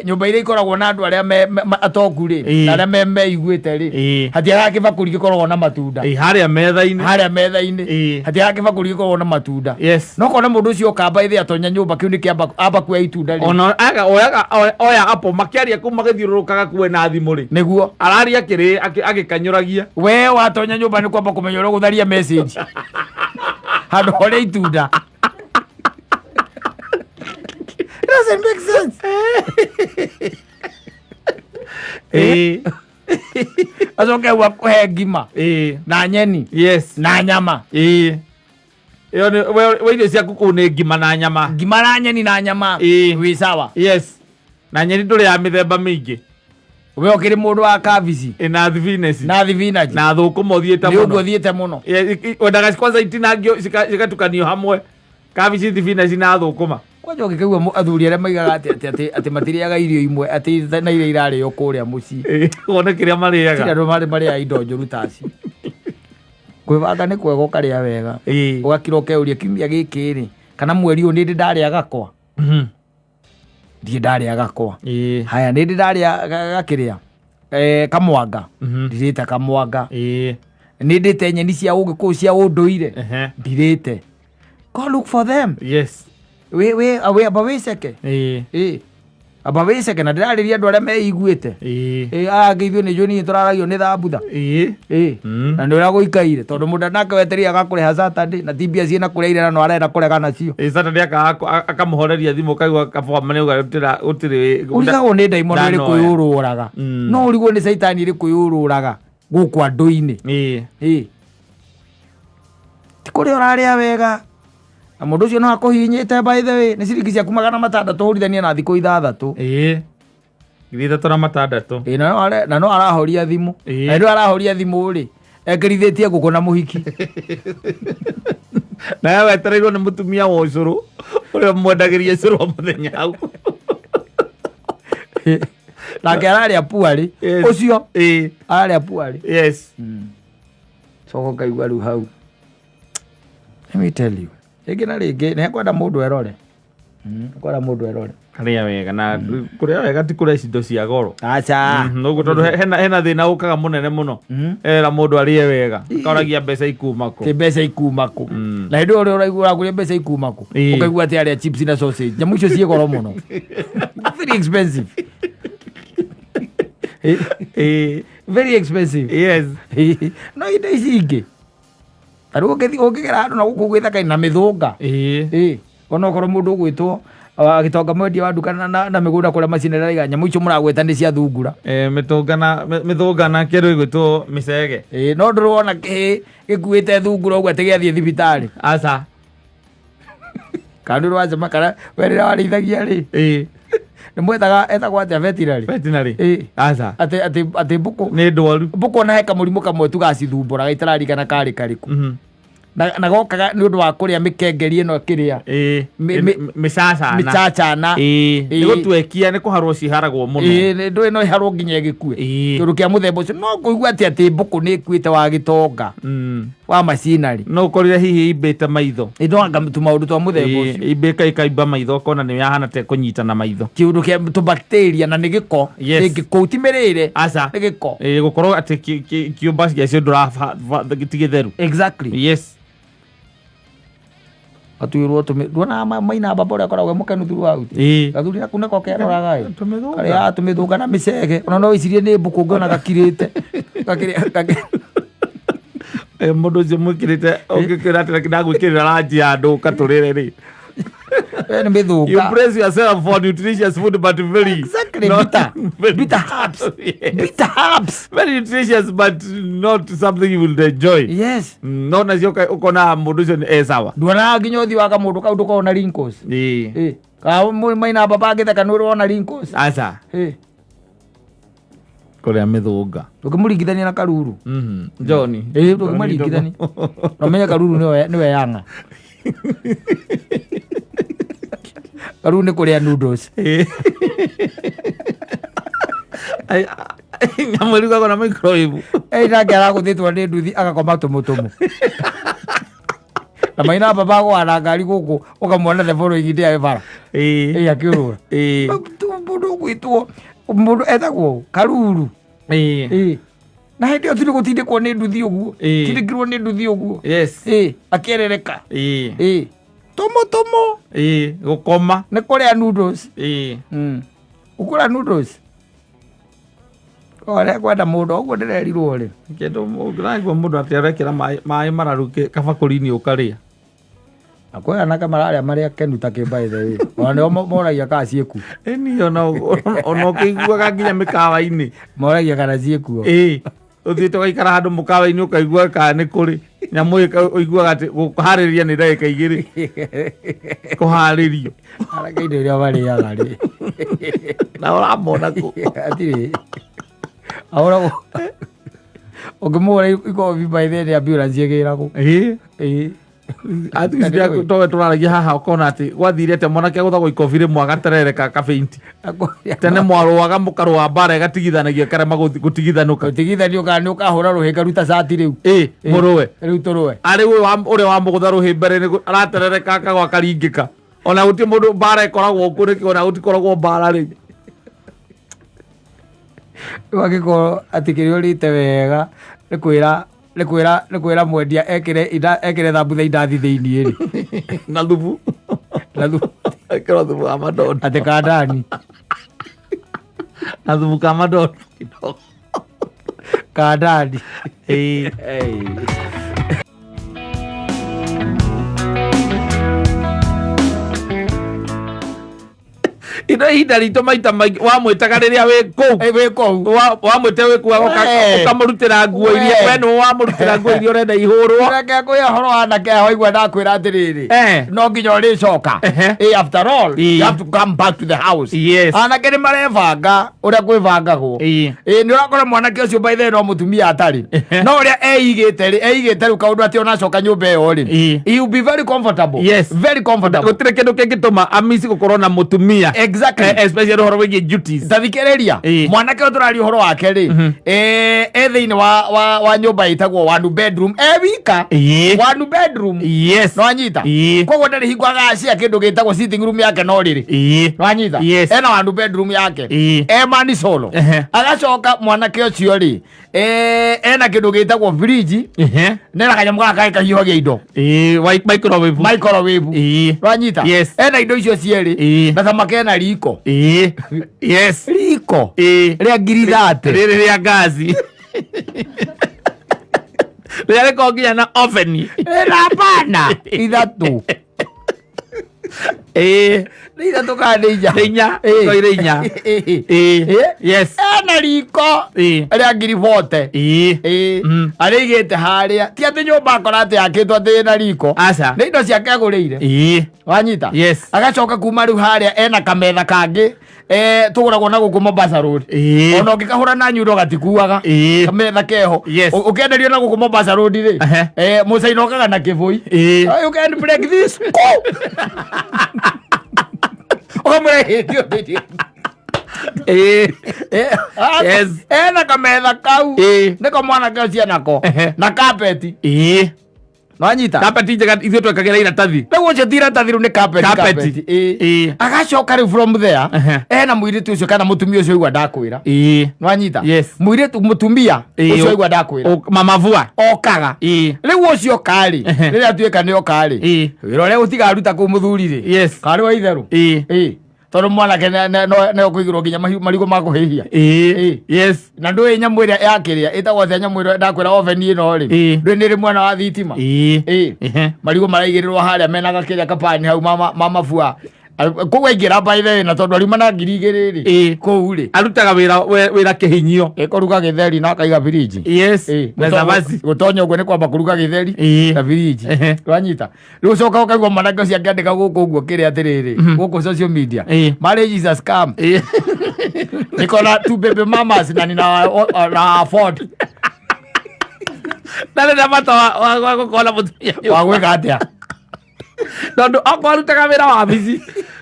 nyũmba iria ikoragwo na andũ arĩa atongu rĩ, na arĩa meiguĩte rĩ, hatiagaga kĩbakũri gĩkoragwo na matunda. Ĩĩ, harĩa metha-inĩ. Harĩa metha-inĩ. Hatiagaga kĩbakũri gĩkoragwo na matunda. No kona mũndũ ũcio okamba ĩthĩ atonya nyũmba, kĩu nĩ kĩamba amba kuoya itunda rĩ. Ona aga oyaga oya apple, makĩaria kũu magĩthiũrũrũkaga kuwe na thimũ rĩ. Araria akĩrĩ agĩkanyũragia. We watonya nyũmba nĩ kwamba kũmenya ũrĩa gũtharia message handũ horĩa itunda. It doesn't make sense. Acoke au akũhe ngima na nyeni na nyama. Ĩĩ, ĩyo nĩ we irio ciaku kũu nĩ ngima na nyama. Ngima na nyeni na nyama. Wĩ sawa. Yes, na nyeni ndũrĩ ya mĩthemba mĩingĩ. We ũkĩrĩ mũndũ wa kabici. Ĩ, na thibineci. Na thibinaci. Na thũkũma ũthiĩte nĩ mũno. Ũguo thiĩte mũno. Wendaga kwanza itinangio cigatukanio hamwe, kabici, thibinaci na thũkũma. Kwanja ũngĩkaigua athuri arĩa maigaga atĩ matirĩaga irio imwe atĩ na iria irarĩo kũrĩa mũciĩ. Ĩ, wone kĩrĩa Tirĩ marĩaga. Andũ marĩ marĩaga indo njũru taci. Kwĩbanga nĩ kwega, ũkarĩa wega. Ũgakira ũkeuria kiumia gĩkĩ rĩ, kana mweri ũyũ, nĩ ndĩ ndarĩa gakwa? Ndirĩ ndarĩa gakwa. Haya, nĩ ndĩ ndarĩa gakĩrĩa kamwanga? Ndirĩte kamwanga. Nĩ ndĩte nyeni cia ũgĩkũyũ cia ũndũire? Ndirĩte. Go look for them. Wĩ amba wĩceke. Ĩ, amba wĩceke, na ndĩrarĩria andũ arĩa meiguĩte. Ĩ, aya angĩ ithuĩ nĩ njũĩ niĩ tũraragio nĩ thambutha. Ĩ, na nĩ ũrĩa gũikaire, tondũ mũndũ nake wetereire agakũrĩha Saturday, na ti mbia ciĩna kũrĩa ire, na no arenda kũrega nacio. Ĩĩ, Saturday akamũhoreria thimũ, kaigua kabwa maneuga gũtirĩ. Ũrigagwo nĩ ndaimono ĩrĩkũ Ndanoya. yũrũraga. No ũrigwo nĩ caitani ĩrĩkũ yũrũraga gũkũ andũ-inĩ. Ĩ, ti kũrĩa ũrarĩa wega, na mũndũ ũcio no akũhihinyĩte. By the way, nĩ ciringi ciaku 600 hũrithania na thikũ 6. Ĩĩ, 3600. Ĩ, na no arahoria thimũ. Na rĩu arahoria thimũ rĩ, ekĩrithĩtie ngũkũ na mũhiki. Nawe wetereirwo nĩ mũtumia wa ũcũrũ ũrĩa mwendagĩria ũcũrũ o mũthenya hau. Nake ararĩa puarĩ. Ũcio ararĩa puarĩ. Coka ũkaigua rĩu hau, let me tell you, rĩngĩ na rĩngĩ nĩ kwenda mũndũ erore. Kwenda mũndũ erore. Karĩa wega, na kũrĩa wega ti kũrĩa indo cia goro. Aca. Ũguo tondũ hena thĩna ũkaga mũnene mũno, era mũndũ arĩe wega akaũragia mbeca ikuma kũ. Tä mbeca ikuma kũ? Na hĩndĩ ĩyo ũrĩa ũraigua ũrakũria mbeca ikuma kũ, ũkaigua atĩ arĩa chips na sausage, nyamũ icio ciĩ goro mũno, very expensive. Very expensive. No indo ici ingĩ, tarĩu ũngĩgera handũ na gũkũ gwĩthaka na mĩthũnga, ĩ ona okorwo mũndũ ũgwĩtwo gĩtonga, mwendia wa nduka na mĩgũnda kũrĩa macini araiga nyamũ icio mũragweta nĩ cia thungura. Eh, mĩthũnga na kĩndũ ĩgwĩtwo mĩcege. Ĩ, no ndũrona kĩhĩ gĩkuĩte thungura ũguo atĩ gĩathiĩ thibitarĩ? Aca. Kana nĩ rwacema kana we rĩrĩa warĩithagia rĩ, nĩ mwethaga etagwo atĩa, veterinary? Veterinary. Aca. Atĩ mbũkũ Nĩ ndwaru. Mbũkũ ona he kamũrimũ kamwe tu gacithumbũraga, itararigana karĩ karĩkũ, na gokaga nĩ ũndũ wa kũrĩa mĩkengeri ĩno kĩrĩa Mĩcacana. Mĩcacana. Nĩ gũtwekia, nĩ kũharwo ciharagwo mũno. Ĩĩ, ndũĩ no ĩharwo nginya ĩgĩkue. Kĩndũ kĩa mũthemba ũcio no kũigua atĩ mbũkũ nĩ ĩkuĩte wa gĩtonga wa macinari. No ũkorire hihi imbĩte maitho. Ĩ, no anga tũmaũndũ twa mũthemba ũcio. Imbĩka ikaimba maitho, ũkona nĩ yahana ta ĩkũnyitana maitho. Kĩũndũ kĩa tũbacteria na nĩ gĩko. Rĩngĩ kũu ti mĩrĩre. Aca. Nĩ gĩko. Gũkorwo atĩ kĩũmba gĩacio ndũra ti gĩtheru. Exactly. Atuĩrwo tũmĩ nduonaga maina baba ũrĩa akoragwo e mũkenu throughout. Gathuri naku nĩko keroraga ĩ. Tũmĩthũnga. Karĩa tũmĩthũnga na mĩcege, ona no wĩcirie nĩ mbũkũ ũngĩona gakirĩte. Mũndũ ũcio mwĩkĩrĩte ũngĩkĩra atĩ ndagwĩkĩrĩra ranji ya andũ ũkatũrĩre rĩ. We nĩ mĩthũnga. You praise yourself for nutritious food, but very Exactly, bitter. Bitter herbs. Bitter herbs. Very nutritious, but not something you will enjoy. No nacio ũkona mũndũ ũcio nĩ e sawa. Nduonaga nginya ũthiũ wa kamũndũ kau ndũkoragwo na wrinkles. Ĩ, ka maina baba angĩtheka nĩ ũrona wrinkles. Aca. Kũrĩa mĩthũnga. Ndũngĩmũringithania na Karuru. John. Ĩ, ndũngĩmũringithania na ũmenye Karuru nĩwe yanga. Karuru nĩ kũrĩa noodles. Nyamũ ĩrugagwo na microwave. Ĩ, nake aragũthĩtwo nĩ nduthi agakoma tũmũtũmũ na maina baba agũana ngari gũkũ ũkamwona the following day bara. Ĩ, akĩũrũra. Mũndũ ũgwĩtwo mũndũ etagwo Karuru. Ĩ, na hĩndĩ ĩyo ti nĩ gũtindĩkwo nĩ nduthi ũguo. Tindĩkirwo nĩ nduthi ũguo. Ĩ, akĩerereka. Ĩ, tũmũ tũmũ. Gũkoma. Nĩ kũrĩa noodles. Ũkũrĩa noodles ũrĩa kwenda mũndũ ũguo ndĩrerirwo rĩ. Kĩndũ ũraigua mũndũ atĩ arekĩra maĩ mararu kabakũri-inĩ ũkarĩa. Na kwĩ anake mararĩa marĩa kenu ta kĩ, by the way, ona nĩo moragia kana ciĩkuo. Ĩni ona ũkĩiguaga nginya mĩkawa-inĩ. Moragia kana ciĩkuo. Ĩĩ, ũthiĩte ũgaikara handũ mũkawa-inĩ ũkaigua kana nĩ kũrĩ nyamũ ĩyo, ũiguaga atĩ gũharĩria nĩ ndagĩka 2 kũharĩrio. Anake indo iria marĩaga rĩ. Na ũramona kũ? Atirĩ ahũragwo ũngĩmũhũra ikobi, by the way, ambulance ĩgĩragwo. Ĩĩ. Towe tũraragia haha ũkona atĩ gwathire atĩa mwanake agũthagwo ikobi rĩmwe agaterereka kabeinti. Tene mwarũaga mũkarũa mbara ĩgatigithanagia karema gũtigithanũka. Gũtigithanio kana nĩ ũkahũra rũhĩ ngaruta cati rĩu. Ĩ, mũrũe. Rĩu tũrũe. Arĩ ũyũ ũrĩa wamũgũtha rũhĩ mbere nĩ araterereka akagwa akaringĩka, ona gũtirĩ mũndũ mbara ĩkoragwo kũ nĩkĩ, ona gũtikoragwo mbara rĩu. Rĩu angĩkorwo atĩ kĩrĩa ũrĩte wega nĩ kwĩra mwendia ekĩre thambutha indathi thĩiniĩ rĩ. Na thubu. Na thubu. Ekĩrwo thubu wa madondo. Atĩ kandani. Na thubu ka madondo kidogo. Kandani. Ĩĩ. Hey. Ino ihinda ritũ maita maingĩ wamwĩtaga rĩrĩa wĩ kũu. Ĩ, wĩ kũu. Wamwĩte wĩ kũu ũkamũrutĩra nguo iria we nĩwe wamũrutĩra nguo iria ũrenda ihũrwo. Reke ngwĩre ũhoro wa anake aya, waigua ndakwĩra atĩrĩrĩ, no nginya ũrĩcoka. After all, you have to come back to the house. Anake nĩ marebanga ũrĩa kwĩbangagwo. Ĩ, nĩ ũrakora mwanake ũcio, by the way, no mũtumia atarĩ, no ũrĩa eigĩte rĩ, eigĩte rĩu kaũndũ atĩ onacoka nyũmba ĩyo rĩ, he will be very comfortable. Very comfortable. Gũtirĩ kĩndũ kĩngĩtũma amici gũkorwo na mũtumia. Especially ũhoro wĩgiĩ duties. Tathikĩrĩria. Mwanake ũyũ tũraria ũhoro wake rĩ, e thĩinĩ wa nyũmba ĩtagwo one bedroom e wika. One bedroom. Nĩwanyita? Koguo ndarĩ hingo agacia kĩndũ gĩtagwo sitting room yake no rĩrĩ. Nĩwanyita? Yes. Ena one bedroom yake. E mani solo. Agacoka mwanake ũcio rĩ, ena kĩndũ gĩtagwo fridge nena kanyamũ gaka kangĩ kahiũhagia indo. Microwave. Microwave. Nĩwanyita? Yes. Ena indo icio cierĩ. Na thamaki ena riko. Riko rĩa 30,000. Rĩrĩ rĩa ngaci rĩrĩa rĩkoragwo nginya na oven. Ĩna bana ithatũ. Ĩĩ. Nĩ ithatũ kana nĩ inya? Nĩ inya. Ĩĩ. Toire inya. Ĩĩ. Ĩĩ. Ĩĩ. Yes. Ena riko Ĩĩ. rĩa ngiri bote. Ĩĩ. Ĩĩ. Arĩa aigĩte harĩa ti atĩ nyũmba akora atĩ yakĩtwo atĩ ĩna riko. Aca. Nĩ indo ciake agũrĩire. Ĩĩ. Wanyita? Yes. Agacoka kuma rĩu harĩa ena kametha kangĩ tũgũragwo na gũkũ Mombasa Road. Ĩĩ. Ona ũngĩkahũra na nyundo gatikuaga. Ĩĩ. Kametha keho. Yes. Ũkĩenderio na gũkũ Mombasa Road rĩ. Ehe. Mũcaina okaga na kĩbũi. Ĩĩ. Oh, you can break this. Go! Ũkamwĩra hĩndĩ ĩyo hĩndĩ ĩyo. Ĩĩ. Yes. Ena kametha kau. Ĩĩ. Nĩko mwanake ũcio nako. Ehe. Na kapeti. Ĩĩ. Nwanyita? Kapeti njega ithuĩ twekagĩra iratathi. Rĩu ũcio ti iratathi, rĩu nĩ carpet. Carpet. Carpet, ĩĩ. Ĩĩ. Agacoka rĩu from there Ehe. ena mũirĩtu ũcio kana mũtumia ũcio aigua ndakwĩra. Ĩĩ. Nwanyita? Yes. Mũirĩtu mũtumia Ĩĩ. ũcio aigua ndakwĩra. Mama vua. Okaga. Ĩĩ. Rĩu ũcio karĩ Ehe. rĩrĩa atuĩka nĩ okarĩ Ĩĩ. wĩra ũrĩa ũtigaruta kũu mũthuri rĩ Yes. karĩ wa itherũ. Ĩĩ. Ĩĩ. Tondũ mwanake nĩ ũkũigĩrwo nginya marigũ ma kũhĩhia. Ĩĩ. Ĩĩ. Yes. Na ndũĩ nyamũ ĩrĩa yakĩrĩa ĩtagwo atĩa, nyamũ ĩrĩa ndakwĩra, oven ĩno rĩ? Ĩĩ. Ndũĩ nĩ ĩrĩ mwena wa thitima? Ĩĩ. Ĩĩ. Ehe. Marigũ maraigĩrĩrwo harĩa mena gakĩrĩa kapani hau mama mabua kũu aingĩra by the way, na tondũ ariuma na 2000 rĩ Ĩĩ. kũu rĩ Arutaga wĩra wĩra kĩhinyio. Ĩkũruga gĩtheri na akaiga biriji. Yes. Ĩĩ, Na cabaci. Gũtonya ũguo nĩ kwamba kũruga gĩtheri Ĩĩ. na biriji. Wanyita? Rĩu ũcoka ũkaigua mwanake ũcio akĩandĩka gũkũ ũguo kĩrĩa atĩrĩrĩ gũkũ social media, "Marriage is a scam." "Niko na two baby mamas na nina na afford." Ndarĩ na bata wa gũkorwo na mũtumia. Wa gwĩka atĩa? Tondũ okorwo arutaga wĩra wabici,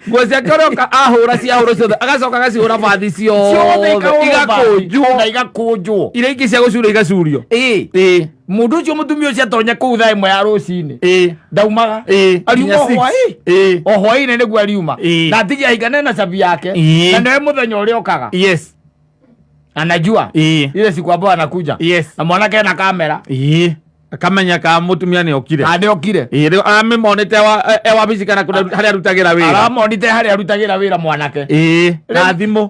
nguo ciake ũrĩa oka ahũra ciahũrwo ciothe, agacoka agacihũra bathi ciothe igakũnjwo. Na igakũnjwo. Iria ingĩ cia gũcurio igacurio. Ĩĩ. Ĩĩ. Mũndũ ũcio, mũtumia ũcio atonya kũu thaa 1 ya rũcinĩ ndaumaga. Ariuma Nginya 6 hwaĩ. O hwaĩ-inĩ nĩguo ariuma. Na atige ahingane na cabi yake. Na nĩwe mũthenya ũrĩa okaga anajua ile siku ambayo anakuja. Na mwanake ena kamera. Akamenya ka mũtumia nĩ okire. Nĩ okire. Ĩĩ, rĩu aramĩmonete e wabici kana kũrĩa harĩa arutagĩra wĩra. Aramonite harĩa arutagĩra wĩra mwanake. Na thimũ.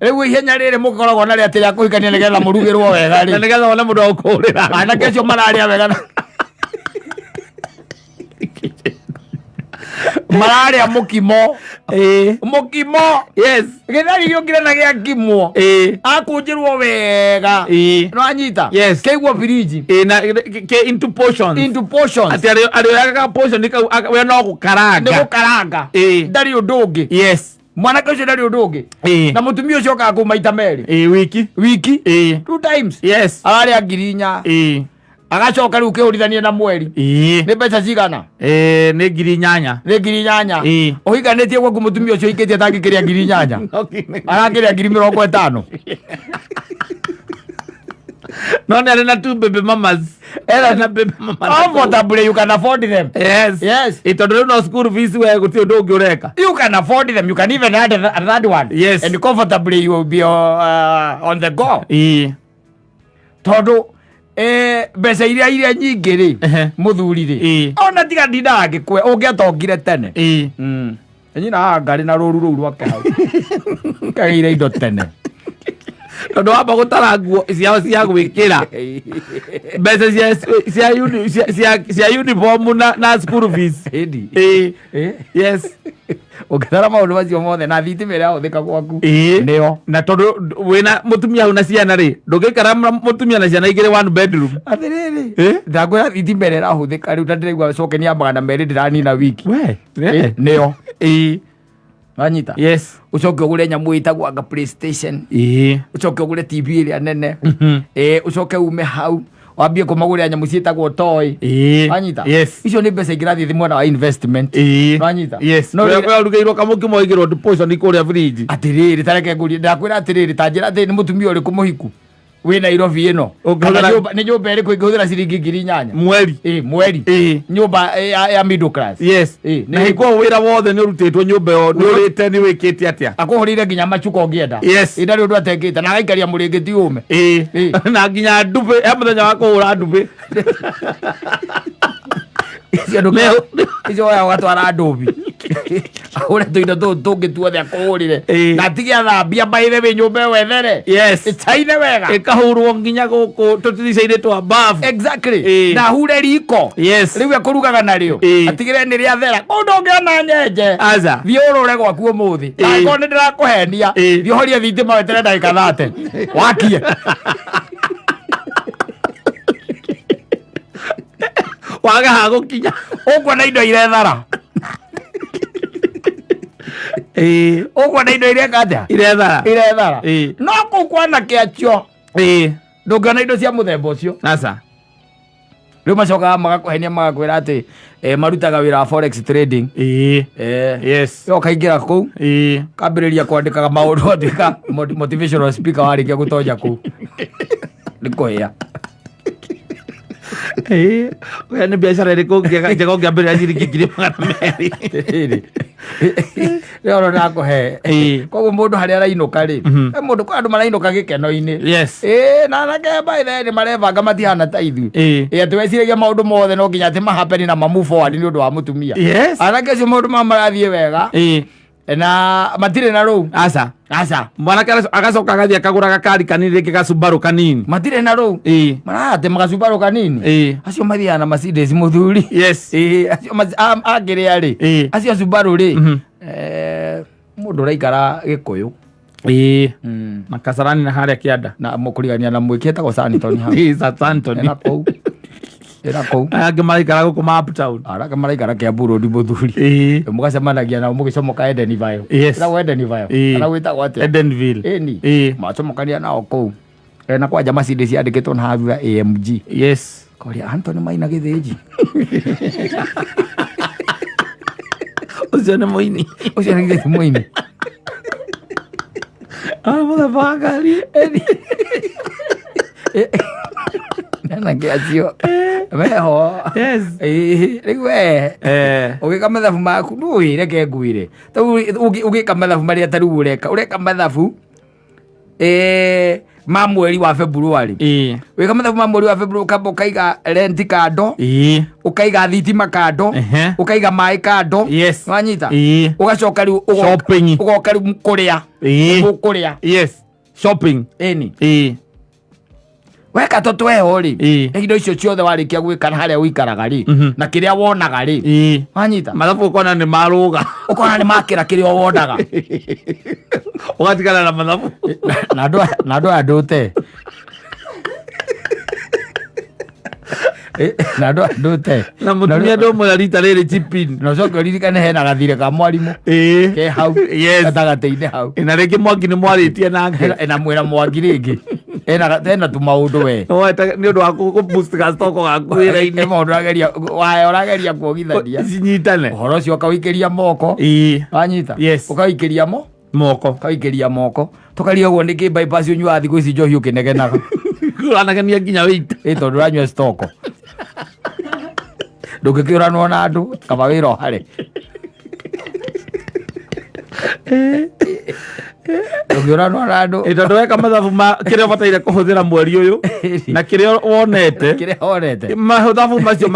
Rĩu ihenya rĩrĩ mũkoragwo narĩo atĩ rĩa kũhikania nĩgetha mũrugĩrwo wega Na rĩ, nĩgetha wone mũndũ wa gũkũhũrĩra. Anake acio mararĩa wega mararĩa mũkimo. Mũkimo. Gĩtheri gĩũkire na gĩakimwo. Akũnjĩrwo wega. Nĩwanyita? Yes. Kĩigwo biriji. Ĩĩ, na ke into portions. Into portions. Atĩ arĩoyaga ka portion kau we no Nĩ gũkaranga. Gũkaranga. Ndarĩ ũndũ ũngĩ. Mwanake ũcio ndarĩ ũndũ ũngĩ. Na mũtumia ũcio okaga kũu maita merĩ. Ĩĩ, wiki. Wiki. Two times. Ararĩa 4000. Agacoka rĩu kĩhũrithanie na mweri. Nĩ mbeca cigana? Ĩĩ, nĩ 8000. Nĩ 8000. Ũhikanĩtie gwaku, mũtumia ũcio ũhikĩtie atangĩkĩrĩa 8000, arakĩrĩa 50,000. No nĩ arĩ na two baby mamas. Ena na baby mama. Comfortably you can afford them. Yes. Yes. Ĩ, tondũ rĩu no school fees, we gũtirĩ ũndũ ũngĩ ũreka. You can afford them. You can even add a third one. And comfortably you will be on the go. Tondũ mbeca iria nyingĩ rĩ, mũthuri rĩ, ona tiga ndindaga ngĩkwe ũngĩatongire tene. Nyina haha ngarĩ na rũru rũu rwake hau kagĩire indo tene. Tondũ wamba gũtara nguo ciao cia gwĩkĩra, mbeca cia uniform na school fees. Ĩndi. Yes. Ũngĩtara maũndũ macio mothe na thitima ĩrĩa yahũthĩka gwaku nĩyo. Na tondũ wĩna mũtumia hau na ciana rĩ, ndũngĩikara na mũtumia na ciana igĩrĩ one bedroom. Atĩrĩrĩ, Eh? ndakwĩra thitima ĩrĩa ĩrahũthĩka rĩu ta ndĩraigua cokenia 200 ndĩranina wiki. We. Nĩyo. Wanyita? Yes. Ũcoke ũgũre nyamũ ĩtagwo anga PlayStation. Ũcoke ũgũre TV ĩrĩa nene. Ũcoke ume hau wambie kũmagũrĩra nyamũ ciĩtagwo toy. Wanyita? Yes. Icio nĩ mbeca ingĩrathiĩ thĩ mwena wa investment. Wanyita? Yes. No no rĩrĩa- ũrugĩirwo kamũkimo waigĩrwo portion kũrĩa fridge. Atĩrĩrĩ, tareke ngũrie, ndakwĩra atĩrĩrĩ, ta njĩra atĩrĩ, nĩ mũtumia ũrĩkũ mũhiku wĩ Nairobi ĩno Ũngĩhũthĩra- Kana nĩ nyũmba ĩrĩkũ ĩngĩhũthĩra ciringi 8000 mweri? Mweri. Nyũmba ya middle class. Na hĩko wĩra wothe nĩ ũrutĩtwo nyũmba ĩyo, nĩ ũrĩte, nĩ wĩkĩte atĩa. Akũhũrĩire nginya macuka ũngĩenda. Ndarĩ ũndũ atekĩte na agaikaria mũrĩngĩti ũme. Na nginya ndubĩ he mũthenya wa kũhũra ndubĩ. Icio icio woya ũgatwara ndũbi. Ahũre tũindo tũu tũngĩ tuothe akũhũrĩre. Ĩĩ. Na atige athambia by the way nyũmba ĩyo ethere. Yes. Ĩcaine wega. Ĩkahũrwo nginya gũkũ tũtirica-inĩ twa bafu. Exactly. Ĩĩ. Na ahure riko. Yes. Rĩu ekũrugaga narĩo. Ĩĩ. Atigĩrĩre nĩ rĩathera. Kũu ndũngĩona nyenje. Aca. Thiĩ ũrũre gwaku ũmũthĩ. Ĩĩ. Angĩkorwo nĩ ndĩrakũhenia. Ĩĩ. Thiĩ ũhorie thitima weterere ndagĩka 30. Wakie. Wage ha gũkinya. Ũkuona indo irethara. Ĩĩ. Ũkuona indo ireka atĩa? Irethara. Irethara. Ĩĩ. No kũu kwanake acio Ĩĩ. ndũngĩona indo cia mũthemba ũcio. Aca. Rĩu macokaga magakũhenia magakwĩra atĩ marutaga wĩra wa forex trading. Ĩĩ. Yes. Yo ũkaingĩra kũu Ĩĩ. kambĩrĩria kwandĩkaga maũndũ atuĩka motivational speaker warĩkia gũtonya kũu. Nĩ kũhĩa. Ĩĩ. Ũyũ nĩ biacara ĩrĩkũ njega ũngĩambĩrĩria ciringi 200,000? Atĩrĩrĩ. Rĩu ona ndakũhe. Ĩĩ. Koguo mũndũ harĩa arainũka rĩ, Mhm. he mũndũ kwĩ andũ marainũka gĩkeno-inĩ. Yes. Ĩĩ na anake by the way nĩ marebanga matihana ta ithuĩ. Ĩĩ. Ĩĩ atĩ weciragia maũndũ mothe no nginya atĩ mahapeni na ma move forward nĩ ũndũ wa mũtumia. Yes. Anake acio maũndũ mao marathiĩ wega Ĩĩ. na matirĩ na rũu. Aca. Aca. Mwanake agacoka agathiĩ akagũra gakari kanini rĩngĩ gacubarũ kanini. Matirĩ na rũu. Ĩĩ. Maratĩ magacubarũ kanini. Ĩĩ. Acio mathiaga na Mercedes mũthuri. Yes. Ĩĩ acio angĩrĩa rĩ. Ĩĩ. Acio Subaru rĩ. Mhm. Mũndũ ũraikara Gĩkũyũ. Ĩĩ. Na Kasarani na harĩa kĩanda. Na mũkũrigania na mwĩki etagwo Santon hau. Ĩĩ, Southampton. Ena kũu. Ena kũu. Aya angĩ maraikara gũkũ ma uptown. Arake maraikara Kiambu Road mũthuri. Ĩĩ. Mũgacemanagia nao mũgĩcomoka Eden Vale. Yes. Ĩtagwo Eden Vale. Ĩĩ. Kana gwĩtagwo atĩa? Edenville. Ĩni. Ĩĩ. Macomokania nao kũu. Na kwanja Mercedes yandĩkĩtwo na haha thutha AMG. Yes. Koria Anthony Maina Gĩthĩnji. Ũcio nĩ mũini. Ũcio nĩ githĩ ti mũini. Ah, mũthemba wa ngari. Anake acio meho. Yes. Ĩĩ, rĩu we Eh. ũgĩka mathabu maku ndũĩ reke ngwĩre Tarĩu ũgĩka mathabu marĩa tarĩu ũreka ũreka mathabu ma mweri wa February. Ĩĩ. Wĩka mathabu ma mweri wa February ũkamba ũkaiga rent kando, Ĩĩ. ũkaiga thitima kando, Ehe. ũkaiga maĩ kando. Yes. Wanyita? Ĩĩ. Ũgacoka rĩu Shopping. ũgoka rĩu kũrĩa. Ĩĩ. Ũkũrĩa. Yes. Shopping. Ĩni. Ĩĩ. Weka tũtweho rĩ, Ĩĩ. indo icio ciothe warĩkia gwĩka na harĩa ũikaraga rĩ, Mhm. na kĩrĩa wonaga rĩ, Ĩĩ. wanyita? Mathabu ũkona nĩ marũga. Ũkona nĩ makĩra kĩrĩa wonaga. Ũgatigana na mathabu. Na andũ na andũ aya ndũte. Na andũ aya ndũte. Na mũtumia ndũmwĩra rita rĩrĩ chip in. Na ũcoke ũririkane hena gathirĩ ka mwarimũ Ĩĩ. ke hau Yes. gatagatĩ-inĩ hau. Na rĩngĩ mwangi nĩ mwarĩtie nake. Ena mwĩra mwangi rĩngĩ. Ena ena tũmaũndũ we. Nĩ ũndũ wa kũ boost gastoko gaku wĩra-inĩ. Nĩ maũndũ ũrageria waya ũrageria kuogithania. Cinyitane. Ũhoro ũcio ũkawĩikĩria moko. Ĩĩ. Wanyita? Yes. Ũkawĩikĩria mo Moko. ũkawĩikĩria moko. Tũkaria ũguo nĩkĩ bypass ũnyuaga thikũ ici njohi ũkĩnegenaga. Ũranegenia nginya wĩita. Ĩ tondũ ũranyua stoko. Ndũngĩkĩũranwo na andũ kaba wĩra ũhare. Ndũngĩũranwo na andũ Ĩ tondũ weka mathabu ma kĩrĩa ũbataire kũhũthĩra mweri ũyũ na kĩrĩa wonete kĩrĩa wonete. mathabu macio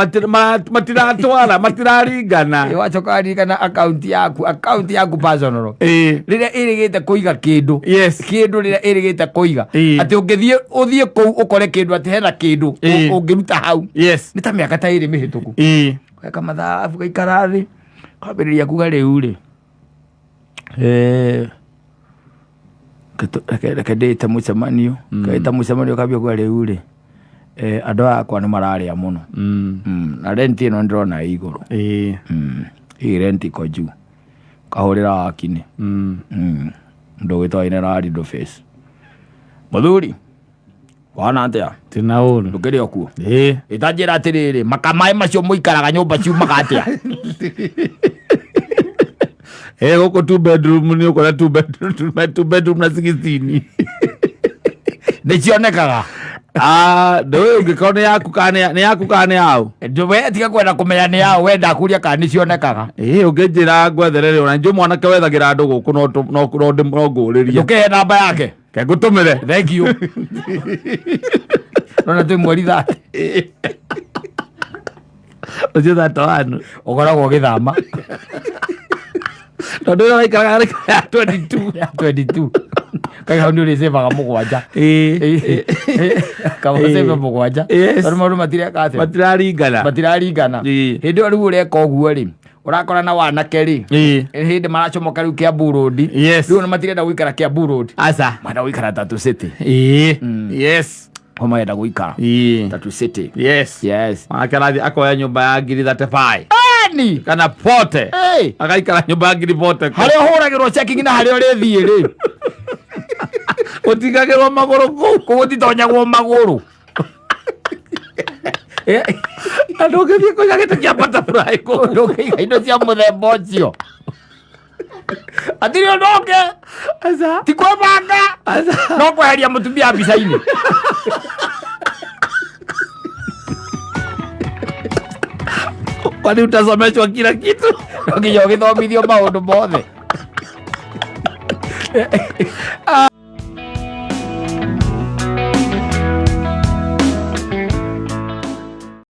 matiratwara matiraringana. Ĩ wacoka waririkana akaunti yaku akaunti yaku personal Ĩ. rĩrĩa ĩrĩgĩte kũiga kĩndũ Yes. kĩndũ rĩrĩa ĩrĩgĩte kũiga Ĩ. atĩ ũngĩthiĩ ũthiĩ kũu ũkore kĩndũ atĩ hena kĩndũ Ĩ. ũngĩruta hau Yes. nĩ ta mĩaka ta ĩrĩ mĩhĩtũku Ĩ. weka mathabu gaikara thĩ kwambĩrĩria kuga rĩu rĩ reke ndĩte mũcemanio ngĩta mũcemanio kambia kuga rĩu rĩ andũ aya akwa nĩ mararĩa mũno na rent ĩno nĩndĩrona ĩ igũrũ. Ĩ. Hii rent iko juu kahũrĩra wakinĩ mũndũ ũgĩtwo General Face mũthuri wana atĩa Tina ũru. ndũkĩrĩ o kuo Ĩ. ĩtanjĩra atĩrĩrĩ maka maĩ macio mũikaraga nyũmba ciumaga atĩa Eh, gũkũ two bedroom nĩ ũkora two bedroom two bedroom na 16. Nĩ cionekaga. Ah, ndũĩ ũngĩkorwo nĩ yaku kana nĩ yaku kana nĩ yaũ. We tiga kwenda kũmenya nĩ yaũ we ndakuria kana nĩ cionekaga. Ĩ ũngĩnjĩra ngwethere rĩ ona njũ mwanake wethagĩra andũ gũkũ no no no no ngũrĩrie. Ndũkĩhe namba yake. Ke ngũtũmĩre. Thank you. Nona twĩ mweri 30. Ũcio 31. Ũkoragwo ũgĩthama. Tondũ ĩyo waikaraga ya 22. Ya 22 kaga hau nĩ ũrĩcĩvaga mũgwanja. Ĩĩ. Kaba ũcĩve mũgwanja. Yes. Tondũ maũndũ matireka atĩa? Matiraringana. Matiraringana. Ĩĩ. Hĩndĩ ĩyo rĩu ũreka ũguo rĩ, ũrakora na wanake rĩ, Ĩĩ. hĩndĩ maracomoka rĩu Kiambu Road. Yes. Rĩu ona matirenda gũikara Kiambu Road. Aca. Marenda gũikara Tatu City. Ĩĩ. Yes. Ho marenda gũikara Ĩĩ. Tatu City. Yes. Yes. Mwanake arathiĩ akoya nyũmba ya ngiri 35 Ani. kana 40. Hey. Agaikara nyũmba ya ngiri 40. Harĩa ũhũragĩrwo checking na harĩa ũrĩthiĩ rĩ. Gũtingagĩrwo magũrũ kũu. Kũu gũtitonyagwo magũrũ. Na ndũngĩthiĩ kũiga gĩtĩ kĩa butterfly kũu. Ndũngĩiga indo cia mũthemba ũcio. Hatirĩ ũndũ ũngĩ. Aca. Ti kwĩbanga. Aca. No kweheria mũtumia mbica-inĩ. Kwani utasomeshwa kila kitu? No nginya ũgĩthomithio maũndũ mothe.